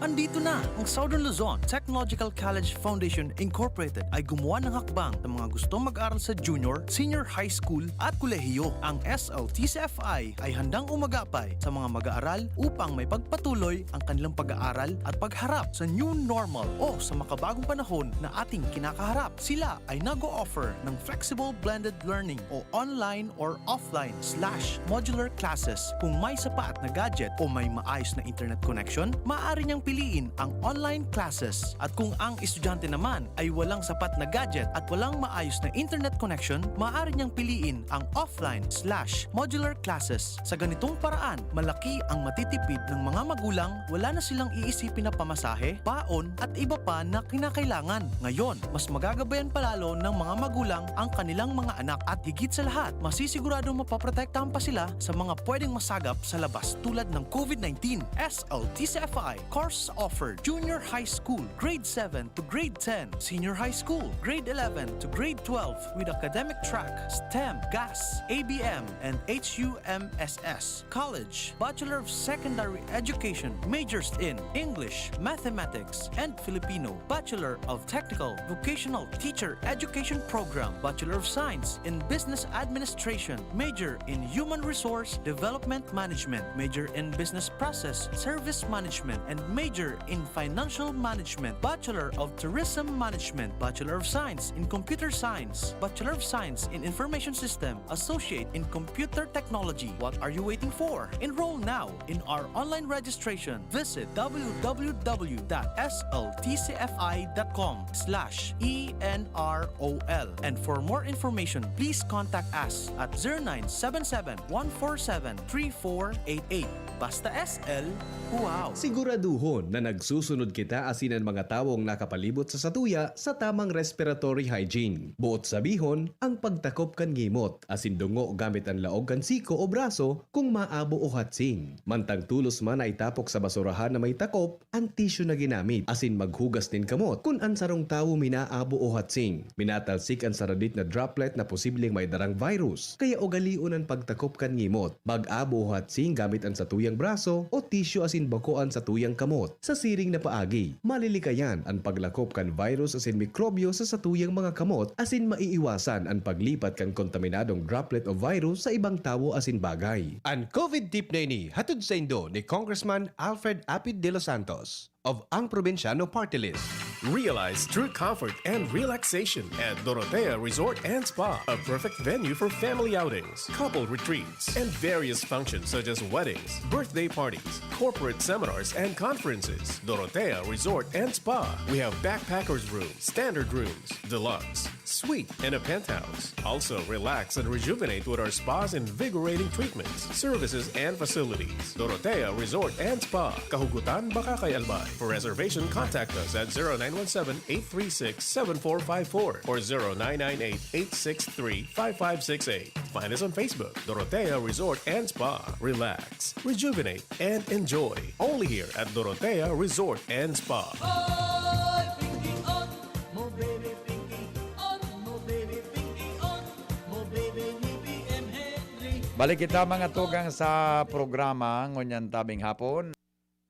Andito na! Ang Southern Luzon Technological College Foundation Incorporated ay gumawa ng hakbang sa mga gustong mag-aral sa junior, senior high school at kolehiyo. Ang S L T C F I ay handang umagapay sa mga mag-aaral upang may pagpatuloy ang kanilang pag-aaral at pagharap sa new normal o sa makabagong panahon na ating kinakaharap. Sila ay nag-o-offer ng flexible blended learning o online or offline slash modular classes. Kung may sapat na gadget o may maayos na internet connection, maaari niyang piliin ang online classes. At kung ang estudyante naman ay walang sapat na gadget at walang maayos na internet connection, maaari niyang piliin ang offline slash modular classes. Sa ganitong paraan, malaki ang matitipid ng mga magulang, wala na silang iisipin na pamasahe, baon, at iba pa na kinakailangan. Ngayon, mas magagabayan pa lalo ng mga magulang ang kanilang mga anak at higit sa lahat, masisiguradong mapoprotektahan pa sila sa mga pwedeng masagap sa labas tulad ng COVID nineteen. S L T C F I course offered: Junior High School, Grade seven to Grade ten, Senior High School, Grade eleven to Grade twelve with academic track, STEM, GAS, A B M, and H U M S S. College, Bachelor of Secondary Education, majors in English, Mathematics, and Filipino, Bachelor of Technical Vocational Teacher Education Program, Bachelor of Science in Business Administration, major in Human Resource Development Management, major in Business Process Service Management, and major in Financial Management, Bachelor of Tourism Management, Bachelor of Science in Computer Science, Bachelor of Science in Information System, Associate in Computer Technology. What are you waiting for? Enroll now in our online registration. Visit w w w dot s l t c f i dot com slash e n r o l. And for more information, please contact us at zero nine seven seven, one four seven, three four eight eight. Basta S L, wow! Siguraduhon na nagsusunod kita asin an mga tawong nakapalibot sa satuya sa tamang respiratory hygiene. Boot sabihon, ang pagtakop kan ngimot asin dungo gamit an laog kan siko o braso kung maabo o hatsing. Mantang tolos man na itapok sa basurahan na may takop an tisyu na ginamit, asin maghugas nin kamot kun an sarong tawo minaabo o hatsing. Minatalsik an saradit na droplet na posibleng may darang virus, kaya ugalion an pagtakop kan ngimot. Mag-abo o hatsing gamit an satuyang braso o tisyu asin bako an satuyang kamot. Sa siring na paagi, malilikayan an paglakop kan virus asin mikrobyo sa satuyang mga kamot asin maiiwasan an paglipat kan kontaminadong droplet o virus sa ibang tawo asin bagay. An COVID tip na ini hatod saindo ni Congressman Alfred Apid de los Santos of Ang Probinsyano Party List. Realize true comfort and relaxation at Dorotea Resort and Spa, a perfect venue for family outings, couple retreats, and various functions such as weddings, birthday parties, corporate seminars, and conferences. Dorotea Resort and Spa. We have backpackers room, standard rooms, deluxe, suite, and a penthouse. Also, relax and rejuvenate with our spa's invigorating treatments, services, and facilities. Dorotea Resort and Spa, Kahugutan, Bacacay, Albay. For reservation, contact us at zero nine one seven, eight three six, seven four five four or zero nine nine eight, eight six three, five five six eight. Find us on Facebook, Dorotea Resort and Spa. Relax, rejuvenate, and enjoy. Only here at Dorotea Resort and Spa. Oy, Pinky, on mo, baby, Pinky, on mo, baby, Pinky, on mo, baby, ni B M Henry. Balik kita, mga tugang, sa programa ngunyan tabing hapon.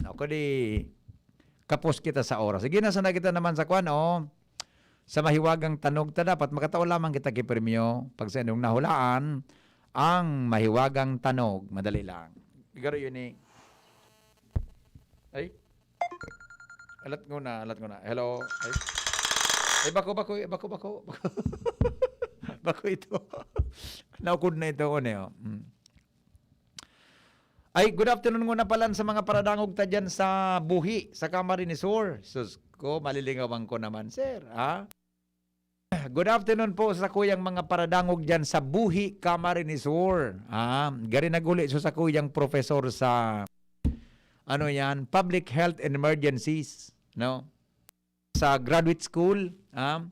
Ako di, kapos kita sa oras. Sige na, sana kita naman sa kwan, oh. Sa mahiwagang tanog ta, dapat makatao lamang kita ki premyo. Pag sa inyong nahulaan, ang mahiwagang tanog, madali lang. Igaro yun eh. Ay. Alat nguna, alat nguna. Hello. Ay. Ay, bako, bako, bako, bako. Bako ito. Naukod na ito, ano yun? Hmm. Ay, good afternoon nguna palan sa mga paradangog ta dyan sa Buhi, sa Camarines Sur. Sus ko, malilingawan ko naman, sir, ha? Good afternoon po sa kuyang mga paradangog dyan sa Buhi, Camarines Sur. Ah, gari nag-uli so sa kuyang professor sa, ano yan, Public Health and Emergencies, no? Sa graduate school, ah,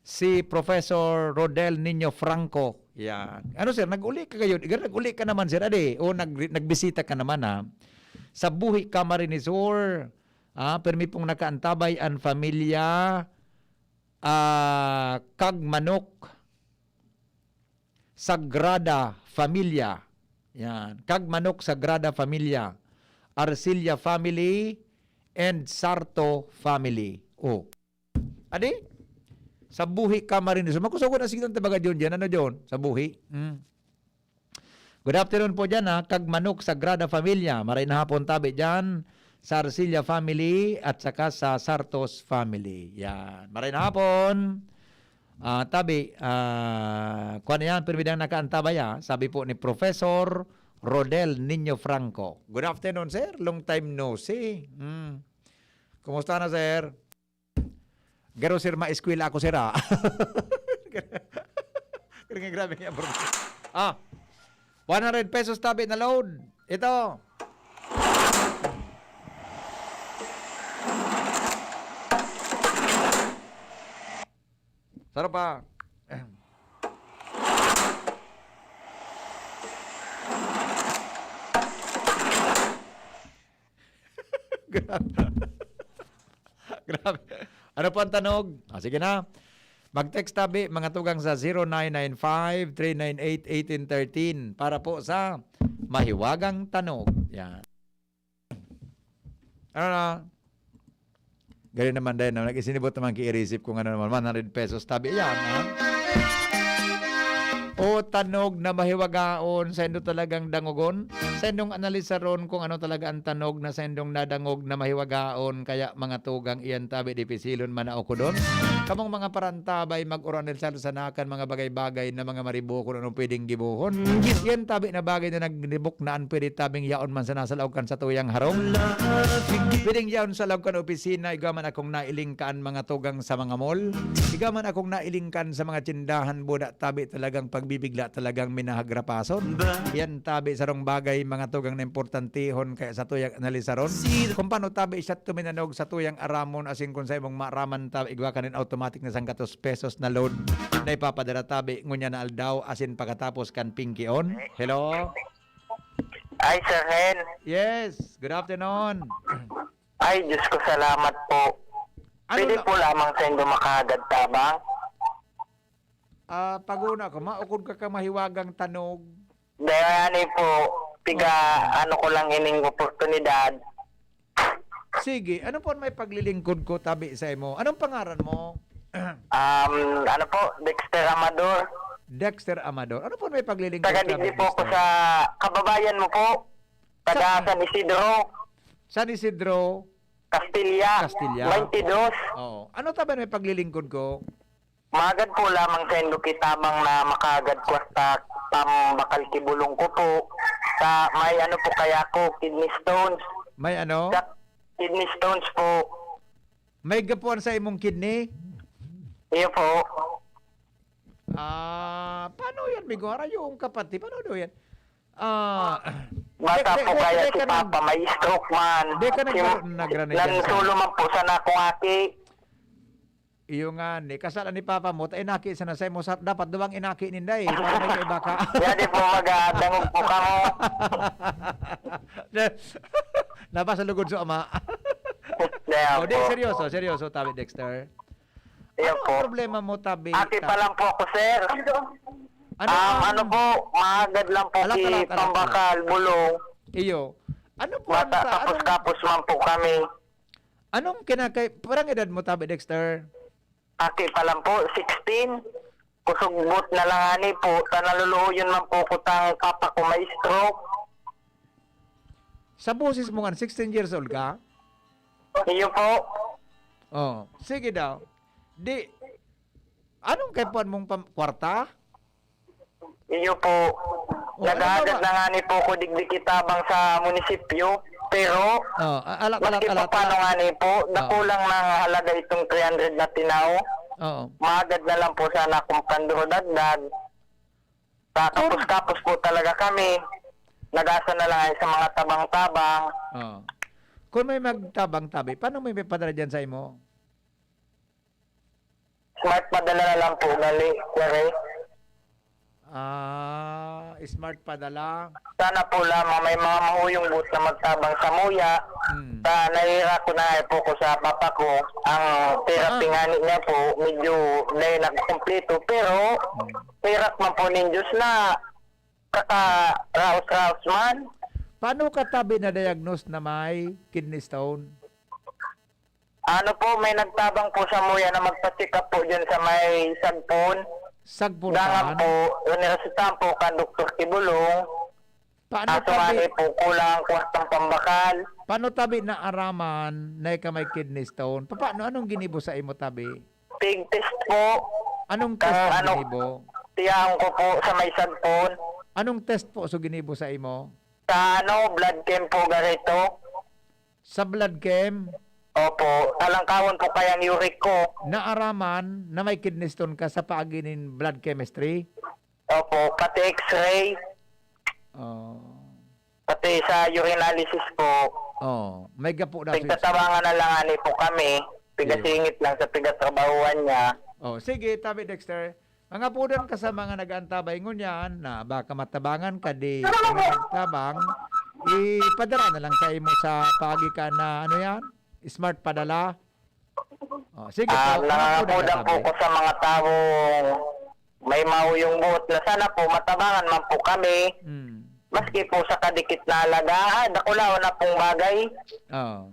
si Professor Rodel Niño Franco. Yan. Ano, sir, nag-uli ka kayo? Gari nag-uli ka naman, sir, ade? O nag-, nagbisita ka naman, ha? Sa Buhi, Camarines Sur, ah, permi pong nakaantabay ang familia, ah, Kagmanok Sagrada Familia. Yan. Kagmanok Sagrada Familia. Arcilla family, and Sarto family. Oh. Adi? Sa Buhi, Camarines Sur. Makusog na sige ang tabaga John diyan. Ano, John? Sa Buhi. Mm. Good afternoon po diyan, ha. Kag Manok Sagrada Familia. Maray na hapon tabi diyan sa Arcilla family at saka sa Sartos family. Yan. Maray na hapon. Ah, tabi, ah, kuwan yan, pirmi dang nakaantabay, ah. Sabi po ni Professor Rodel Niño Franco. Good afternoon, sir. Long time no see. Hmm. Kumusta na, sir? Garo, sir, maeskwela ako, sir, ah. Pero nga, grabe nga, bro. Ah, one hundred pesos tabi na load. Ito. Sarap pa. Grabe. Grabe. Ano po ang tanog? Ah, sige na. Mag-text tabi, mga tugang sa zero nine nine five, three nine eight, eighteen thirteen para po sa mahiwagang tanog. Yan. Ano na? Galing naman din, no? Nag-isinibot naman ki-receive kung ano naman, one hundred pesos tabi. Yan, ha? O tanog na mahiwagaon, saindo talagang dangogon? Saindong analisaron kung ano talaga ang tanog na saindong nadangog na mahiwagaon, kaya mga tugang iyan tabi dipisilon man na ukodon. Kamong mga parantabay, mag-oranel sa sana kan mga bagay-bagay na mga maribo kung ano pwedeng gibohon. Yan tabi na bagay na nagnibok na an pwede tabing yaon man sana sa laog kan satuyang harong. Pwedeng yaon sa laog kan opisina, igwa man akong nailing kan mga tugang sa mga mall. Igwa man akong nailing kan sa mga tindahan, buda tabi talagang pagbibigla talagang minahagrapason. Yan tabi sarong bagay, mga tugang na importantehon kaya satuyang analisaron. Kung paano tabi siya tuminanog satuyang aramon, asin kung sa imong maaraman tabi, igwa ka nin automatic na sangkatos pesos na load na ipapadara tabi ngunyan na aldaw, asin pakatapos kan pingkion. Hello? Ay, Sir Hen. Yes, good afternoon. Ay, Diyos ko, salamat po. Ano Pwede la- po lamang sa indo makahagad tabang? Ah, paguna ko, maukod ka ka mahiwagang tanog. Dahil ani po, piga Oh. ano ko lang ining oportunidad. Sige, ano po may paglilingkod ko tabi sa imo? Anong pangaran mo? Um, ano po, Dexter Amador. Dexter Amador. Ano po may paglilingkod Taga tabi, digdi po ako Dexter? sa kababayan mo po. Taga Sa- San Isidro, San Isidro, Castilla, Castilla. twenty-two. Oo. Ano tabi may paglilingkod ko? Magad po lamang sa indo kitabang na makagad ko sa pambakal ki bulong ko po. Sa may ano po kaya ako, kidney stones. May ano? Sa kidney stones po. May gapuan sa imong kidney? Iyo po. Ah, paano yan, Migo? Ara yung kapatid, paano daw yan? Ah, Bata de- de- po de- kaya de- si ka nag- Papa, may stroke man. De ka nag- Sim- nagranigan ka. Nansulo man po sana akong aki. Iyo nga ni, kasal ni papa mo, ta inaki sana sa imo, sa, dapat duwang inaki ninda eh, para may kaiba ka. Kaya di po magadangog po kamo. Nabasa lugod sa ama. Kaya Oh, di, po. seryoso, seryoso, tabi Dexter. Kaya Ano po. ang problema mo, tabi? Aki Ta- pa lang po ako, sir. Ano Ah, ang ano po, maagad lang po Alat, si alat, alat, Pambakal, alat. Bulong. Iyo. Ano po ang Bata, sa, anong, kapos-kapos man po kami. Anong kinakay-, parang edad mo, tabi Dexter? Aki pa lang po, sixteen. Kusugbot na lang ani po, ta naluluoyon man po ko tang papa ko may stroke. Sa boses mo nga, sixteen years old ka? Iyo po. Oh, sige daw. Di, anong kaipuhan mong pam-, kwarta? Iyo po. Oh, Naghahagat halimbawa na nga ni po ko digdi kitabang sa munisipyo, pero Oh, a-, alat, alat, maski pa alat, paano alat. nga ni po, Oh. nakulang na nga halaga itong three hundred na tinaw. Oo. Maagad na lang po sana akong panduro dagdag. Kakapos-kapos po talaga kami. Nag-asa na lang ay sa mga tabang-tabang. Oo. Kung may magtabang-tabi, paano may padala dyan sa imo? Smart padala na lang po, gali, Kuya Ray. Ah, smart padala. Sana po lamang may mga mahuyong buot na magtabang sa muya. Hmm. Sa nahihira ko na nga po ko sa papa ko, ang therapy Ah. nga ni niya po, medyo dahil nagkumpleto. Pero, Hmm. pirak man po nin Diyos na kakaraos-raos man. Paano ka tabi na-diagnose na may kidney stone? Ano po, may nagtabang po sa muya na magpa-check up po dyan sa may Sagpon. Sagpon Dangan saan? Po, iniresetahan po kan Doktor Kibulong. Paano Kaso nga tabi, ni po, kulang ang kwartang pambakal. Paano tabi naaraman na ika may kidney stone? Pa-, paano, anong ginibo sa imo tabi? Pig test po. Anong test Kang ang ano, ginibo? Tiyaon ko po sa may Sagpon. Anong test po so ginibo sa imo? Sa ano, blood chem po, ganito. Sa blood chem? Opo, talangkawon po kaya ang uric ko. Naaraman na may kidney stone ka sa paagi nin blood chemistry? Opo, pati x-ray. Oh. Pati sa urinalysis po. Oh, may gapo na sa Nagtatabangan na lang ani po kami. Pigasingit lang sa pigatrabahuan niya. Oh, sige, tabi Dexter. Mga pudan ka sa mga nag-aantabay ngunyan na baka matabangan ka di ka nagtabang, ipadara na lang sa imo sa paagi ka na, ano yan? Smart padala. Oh, sige po, Ah, mga pudan ka nangangapudan po tabi. Ko sa mga taong may mahuyong buot na sana po matabangan man po kami. Mm. Maski po sa kadikit na halaga, ah, dakulaon na pong bagay. Oo.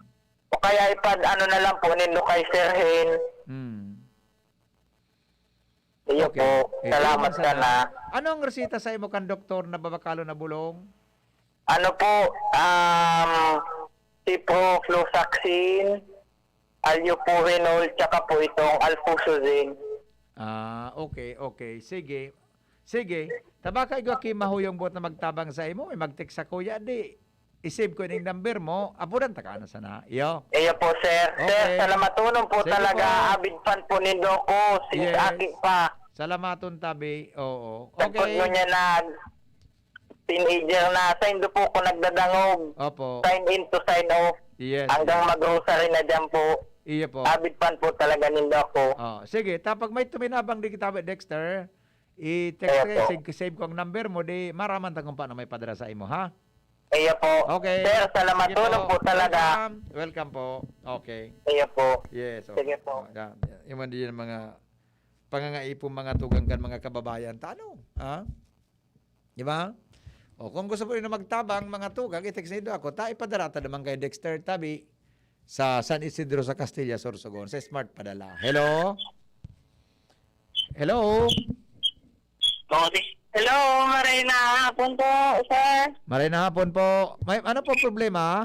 O kaya ipad-ano na lang po nindo kay Sir Hen. Mm. Iyo Okay. po. Eh, Salamat ayun sana. Sana. Ano ang reseta sa imo kan doktor na babakalon na bulong? Ano po, um, ciprofloxacin, allopurinol, tsaka po itong alfuzosin. Ah, okay, okay. Sige. Sige. Tabaka igwa ki mahuyong buot na magtabang sa imo, eh, mag-text sa kuya, di. I-save ko ning number mo. Apudan ta ka na sana. Iyo. Iyo po, sir. Sir, Okay. Salamaton po Sige talaga. Po. Avid fan po nindo ko. Since Yes. Aki pa. Salamaton tabi. Oo. Sagkod Okay. mo niya na teenager na. Sa indo po ko nagdadangog. Opo. Sign in to sign off. Yes, Hanggang yes. mag-rosary na dyan po. Iyo po. Avid fan po talaga nindo ako. Oh, sige. Tapag may tuminabang di kita, Dexter. I-text Ayan ka, po. save, save ko ang number mo, di maraman ta kung paano may padara sa imo, ha? Ayan po. Okay. Sir, salamat Sige tulong po. po talaga. Welcome. Welcome po. Okay. Ayan po. Yes, okay. Sige po. Oh, yan, yan. Yung man din yung mga pangangaipo, mga tugang kan mga kababayan. Ta, ano? Ha? Di ba? O, kung gusto mo rin na magtabang, mga tugang, i-text niyo ako. Ta, ipadara ta naman kay Dexter Tabi. Sa San Isidro sa Castilla, Sorsogon, sa Smart Padala. Hello? Hello? Hello, maray na hapon po, sir. Maray na hapon po. May, ano po problema?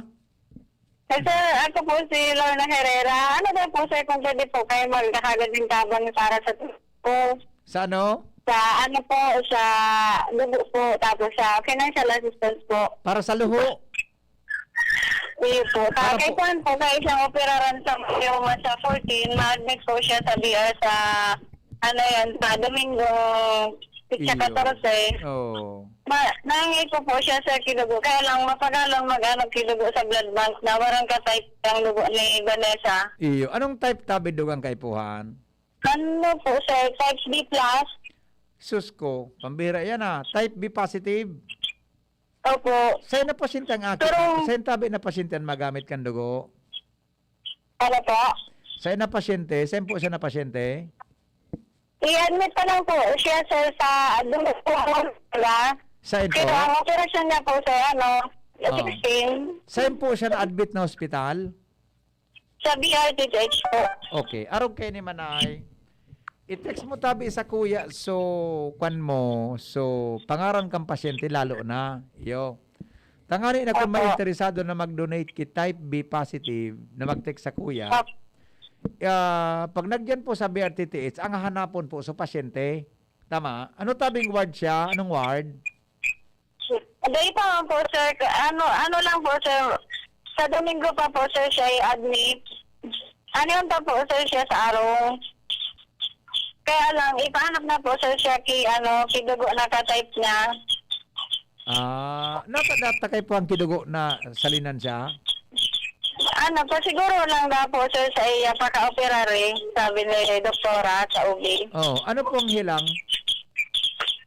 Eh, sir, ako po si Lorna Herrera. Ano daw po, sir, kung pwede po kayo magkakagad ng tabang para sa po? Sa ano? Sa ano po, sa dugo po, tapos sa financial assistance po. Para sa luho? Iyo po. Sa Ano po? kaipuhan po, sa isang operaran sa Mayoma sa fourteen, ma-admit po siya sa B R sa, ano yan, sa Domingo, petsa Iyo. katorse. Oo. Ma-, nangangaipo po siya sa kidugo. Kaya lang, mapagalang mag-ano, kidugo sa blood bank na warang ka-type ang dugo ni Vanessa. Iyo. Anong type tabi dugang kaipuhan? Ano po, sir? Type B plus? Sus ko, pambihira yan, ah. Type B positive? Opo. Sa na pasyente ang aki-, Pero sa tabi na pasyente ang magamit kan dugo? Ano po? Sa na pasyente, sa po siya na pasyente? I-admit pa lang po siya, sir, sa dugo po, sir. Sa ito? Pero ang operasyon niya po, sir, ano, Ah. sixteen. Sa po siya na-admit na hospital? Sa B R T H po. Okay. Arog kayo ni Manay. I-text mo tabi sa kuya, so, kwan mo, so, pangaran kang pasyente, lalo na. Iyo. Tangani na kung may Opo. interesado na mag-donate ki type B positive na mag-text sa kuya, Opo. ah, pag nagyan po sa B R T T H, ang hahanapon po, so, pasyente. Tama? Ano tabing ward siya? Anong ward? Dahil pa man po, sir, ka-, ano, ano lang po, sir, sa Domingo pa po, sir, siya i-admit. Ano yun pa po, sir, siya sa arong. Kaya lang, ipahanap na po, sir, siya ki, ano, ki dugo na ka-type niya. Ah, nata-, natakay po ang kidugo na salinan siya? Ano po, siguro lang daw po, sir, sa iya pagka-operary, sabi ni doktora sa O B. Oh, ano pong hilang?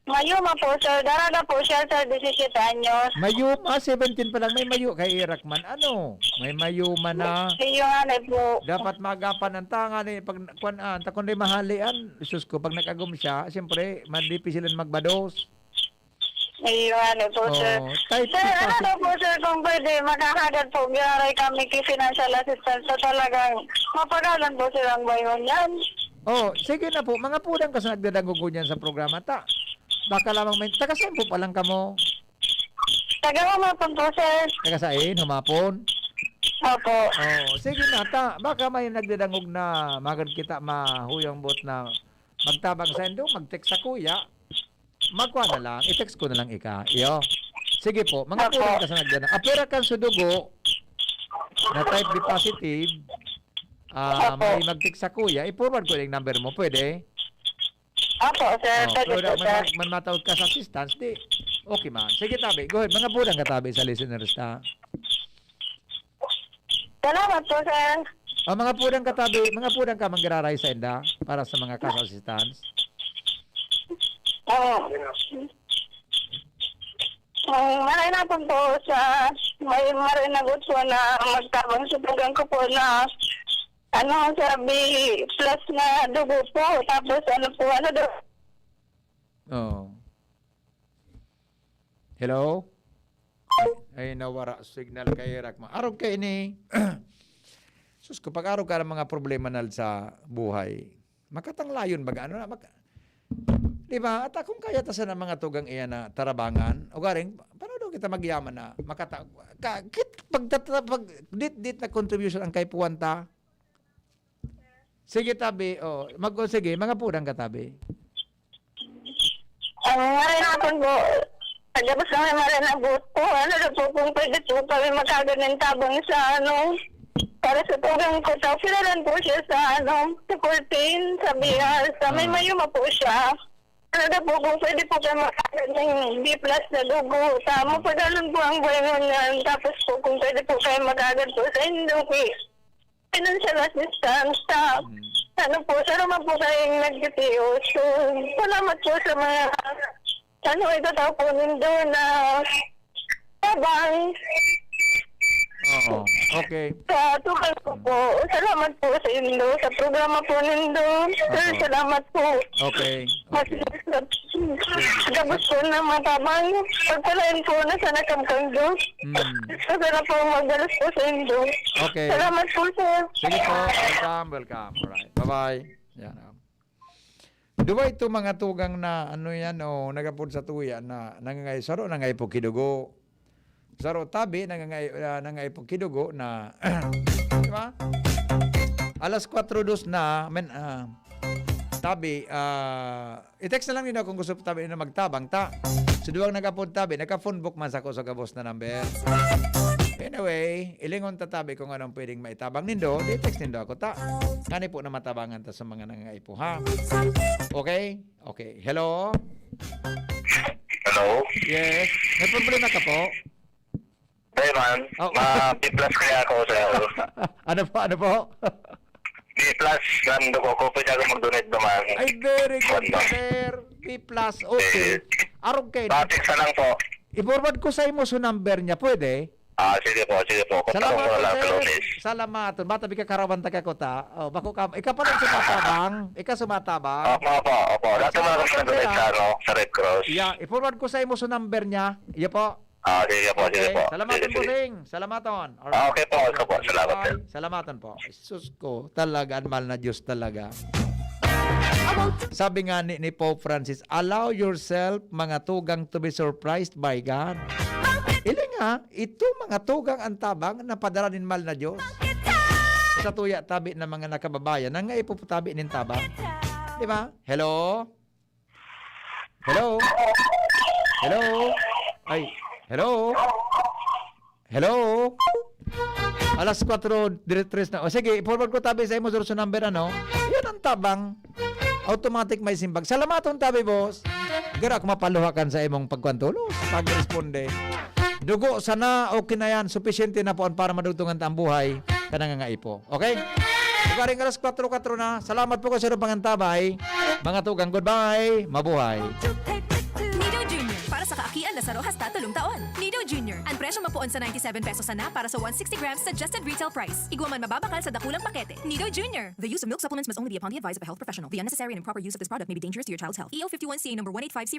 Mayoma po, sir. Daraga po siya, sir, disisiyete anyos. Mayoma, seventeen pa lang, may mayo kay Irak man. Ano? May mayoma na. Iyo nga na po. Dapat magapan ang tangan eh. Pag, kwan, ah, ta kundi mahalian, sus ko, pag nag-agom siya, siyempre, madipisilan magbados. Iyo, ano po, sir. Oo, type Sir, two ano positive. daw po, sir, kung pwede, makakagad po, giraray kami ki financial assistance sa talagang mapagalon po, sir, ang buhay ngunyan. Oh, sige na po. Mga pudang ka sa nagdadangog ngunyan sa programa ta. Baka lamang may, taga saan po palang kamo? Taga Humapon po, sir. Taga saan? Humapon? Opo. Oh, sige na ta. Baka may nagdadangog na magad kita mahuyang buot na magtabang sa indo, mag-text sa kuya. Magkuha na lang, i-text ko na lang ika. Iyo. Sige po, mga Opo. pudang ka sa nagdana. Apera kan sudugo na type B positive, ah, Opo. may mag-text sa kuya, i-forward ko yung number mo, pwede? Opo, sir. Oh, Pwede pero po, man, sir. man, man matawag ka sa assistance, di. Okay man. Sige, tabi. Go ahead. Mga pudang ka, tabi, sa listeners, ta. Salamat po, sir. Ang mga pudang katabi, mga pudang ka manggiraray sa inda para sa mga cash assistance. Oo. Ang maray na po po sa may maray na po na magtabang sa tugang ko po na ano, sabi, plus na dugo po. Tapos ano po, ano daw? Oh. Hello? Ay, nawara signal kay Rakma. Arog kay ini. Sus ko, pag-arog ka ng mga problema na sa buhay, makatanglayon baga, ano na, mak-, di ba? At akong kaya ta sana mga tugang iyan na tarabangan, o garing, paano daw kita magyaman na makata-, ka, kit, pagtata-, pag, dit, dit na contribution ang kaipuhan ta? Sige, tabi. Oh, mag-, oh, sige, mga pudang ka, tabi. Ang maray na po, pagkabos kami maray na buot po, ano na po, kung pwede po kami magkaganin tabang sa, ano, para sa tugang ko. Tapos, sinaran po siya sa, ano, sa fourteen, sa B R, sa may Hmm. mayuma po siya. Ano na po, kung pwede po kami magkaganin B plus na dugo. Tama po, ganun po ang buhay ngunyan. Tapos po, kung pwede po kayo magkagad po sa Indoki. Financial assistance sa, Mm. ano po, sa naman po kayong nag-B P O. So, salamat po sa mga, ano, itatao po nindo na tabang. Oo. Okay. Sa tukan ko po. Salamat po sa indo, sa programa po nindo. Sir, Opo. salamat po. Okay. Mas Okay. Gabos po na matabang. Pagpalain po na sana kamkang Diyos. Mm. Sana po magdalos po sa indo. Okay. Salamat po, sir. Sige po. Welcome, welcome. Alright. Bye-bye. Yan, oh. Duwa ito mga tugang na, ano yan, oh, nagapod sa tuya na nangangay-, saro, nangay po kidugo. Saro tabi, nangangay-, ah, nangay po kidugo na, di ba? Alas kwatro dos na, men, ah, tabi, ah, i-text na lang nindo kung gusto tabi na magtabang ta. So, duwang nagapod tabi, naka-phone book man sa ko sa gabos na number. Anyway, ilingon ta tabi kung anong pwedeng maitabang nindo, di text nindo ako ta. Ngani po na matabangan ta sa mga nangangaipo, ha? Okay? Okay. Hello? Hello? Yes. May problema ka po? Dai man, Oo. ma-B plus kaya ako, sir. Ano po, ano po? B plus lang dugo ko, pwede ako mag-donate naman. Ay, very good, Ano? sir. B plus, okay. Eh, Arog kayo. Patik sa lang po. I-forward ko sa imo so number niya, pwede? Ah, sige po, sige po. Salamat Patanong ko na po, lang sa sir. Lunes. Salamat. Bata, bika karawan ta ka ko ta. Oh, bako ka, ika pa lang sumatabang. Ika sumatabang. Opo, opo, opo. Dati mo Salamat, lang sa sir, sa, ah. ano, sa Red Cross. Yeah, i-forward ko sa imo so number niya. Iya po. Ah, sige po, sige Okay. po. Salamat, Sige, sige. bossing. Salamat, on. Ah, okay po, okay po. Salamat, Bye. sir. Salamat, on po. Sus ko, talaga, ang mahal na Diyos talaga. Sabi nga ni, ni Pope Francis, "Allow yourself, mga tugang, to be surprised by God." Ili nga, ito mga tugang ang tabang na padara nin mahal na Diyos. Sa tuya tabi ng mga nakababayan, nangaipo po tabi nin tabang. Di ba? Hello? Hello? Hello? Ay, hello? Hello? Alas kwatro, dire tres na. O sige, i-forward ko tabi sa imo, Zorso number, ano? Yan ang tabang. Automatic may simbag. Salamaton tabi, boss. Gara ako mapaluha kan sa imong pagkwantulos, pag-responde. Dugo sana, okay na yan. Supisyente na po ang para madugtungan ta ang buhay. Kanang nga ipo. Okay? Ugaring alas kwatro, kwatro na. Salamat po ko sa pangantabay. Mga tugang, goodbye. Mabuhay. Nido Junior, para sa kaakian na saro hasta tolong taon. Nido Junior, ang presyo mapuon sa ninety-seven pesos sana para sa one sixty grams suggested retail price. Igwa man mababakal sa dakulang pakete. Nido Junior. The use of milk supplements must only be upon the advice of a health professional. The unnecessary and improper use of this product may be dangerous to your child's health. E O fifty-one C A number one eight five zero.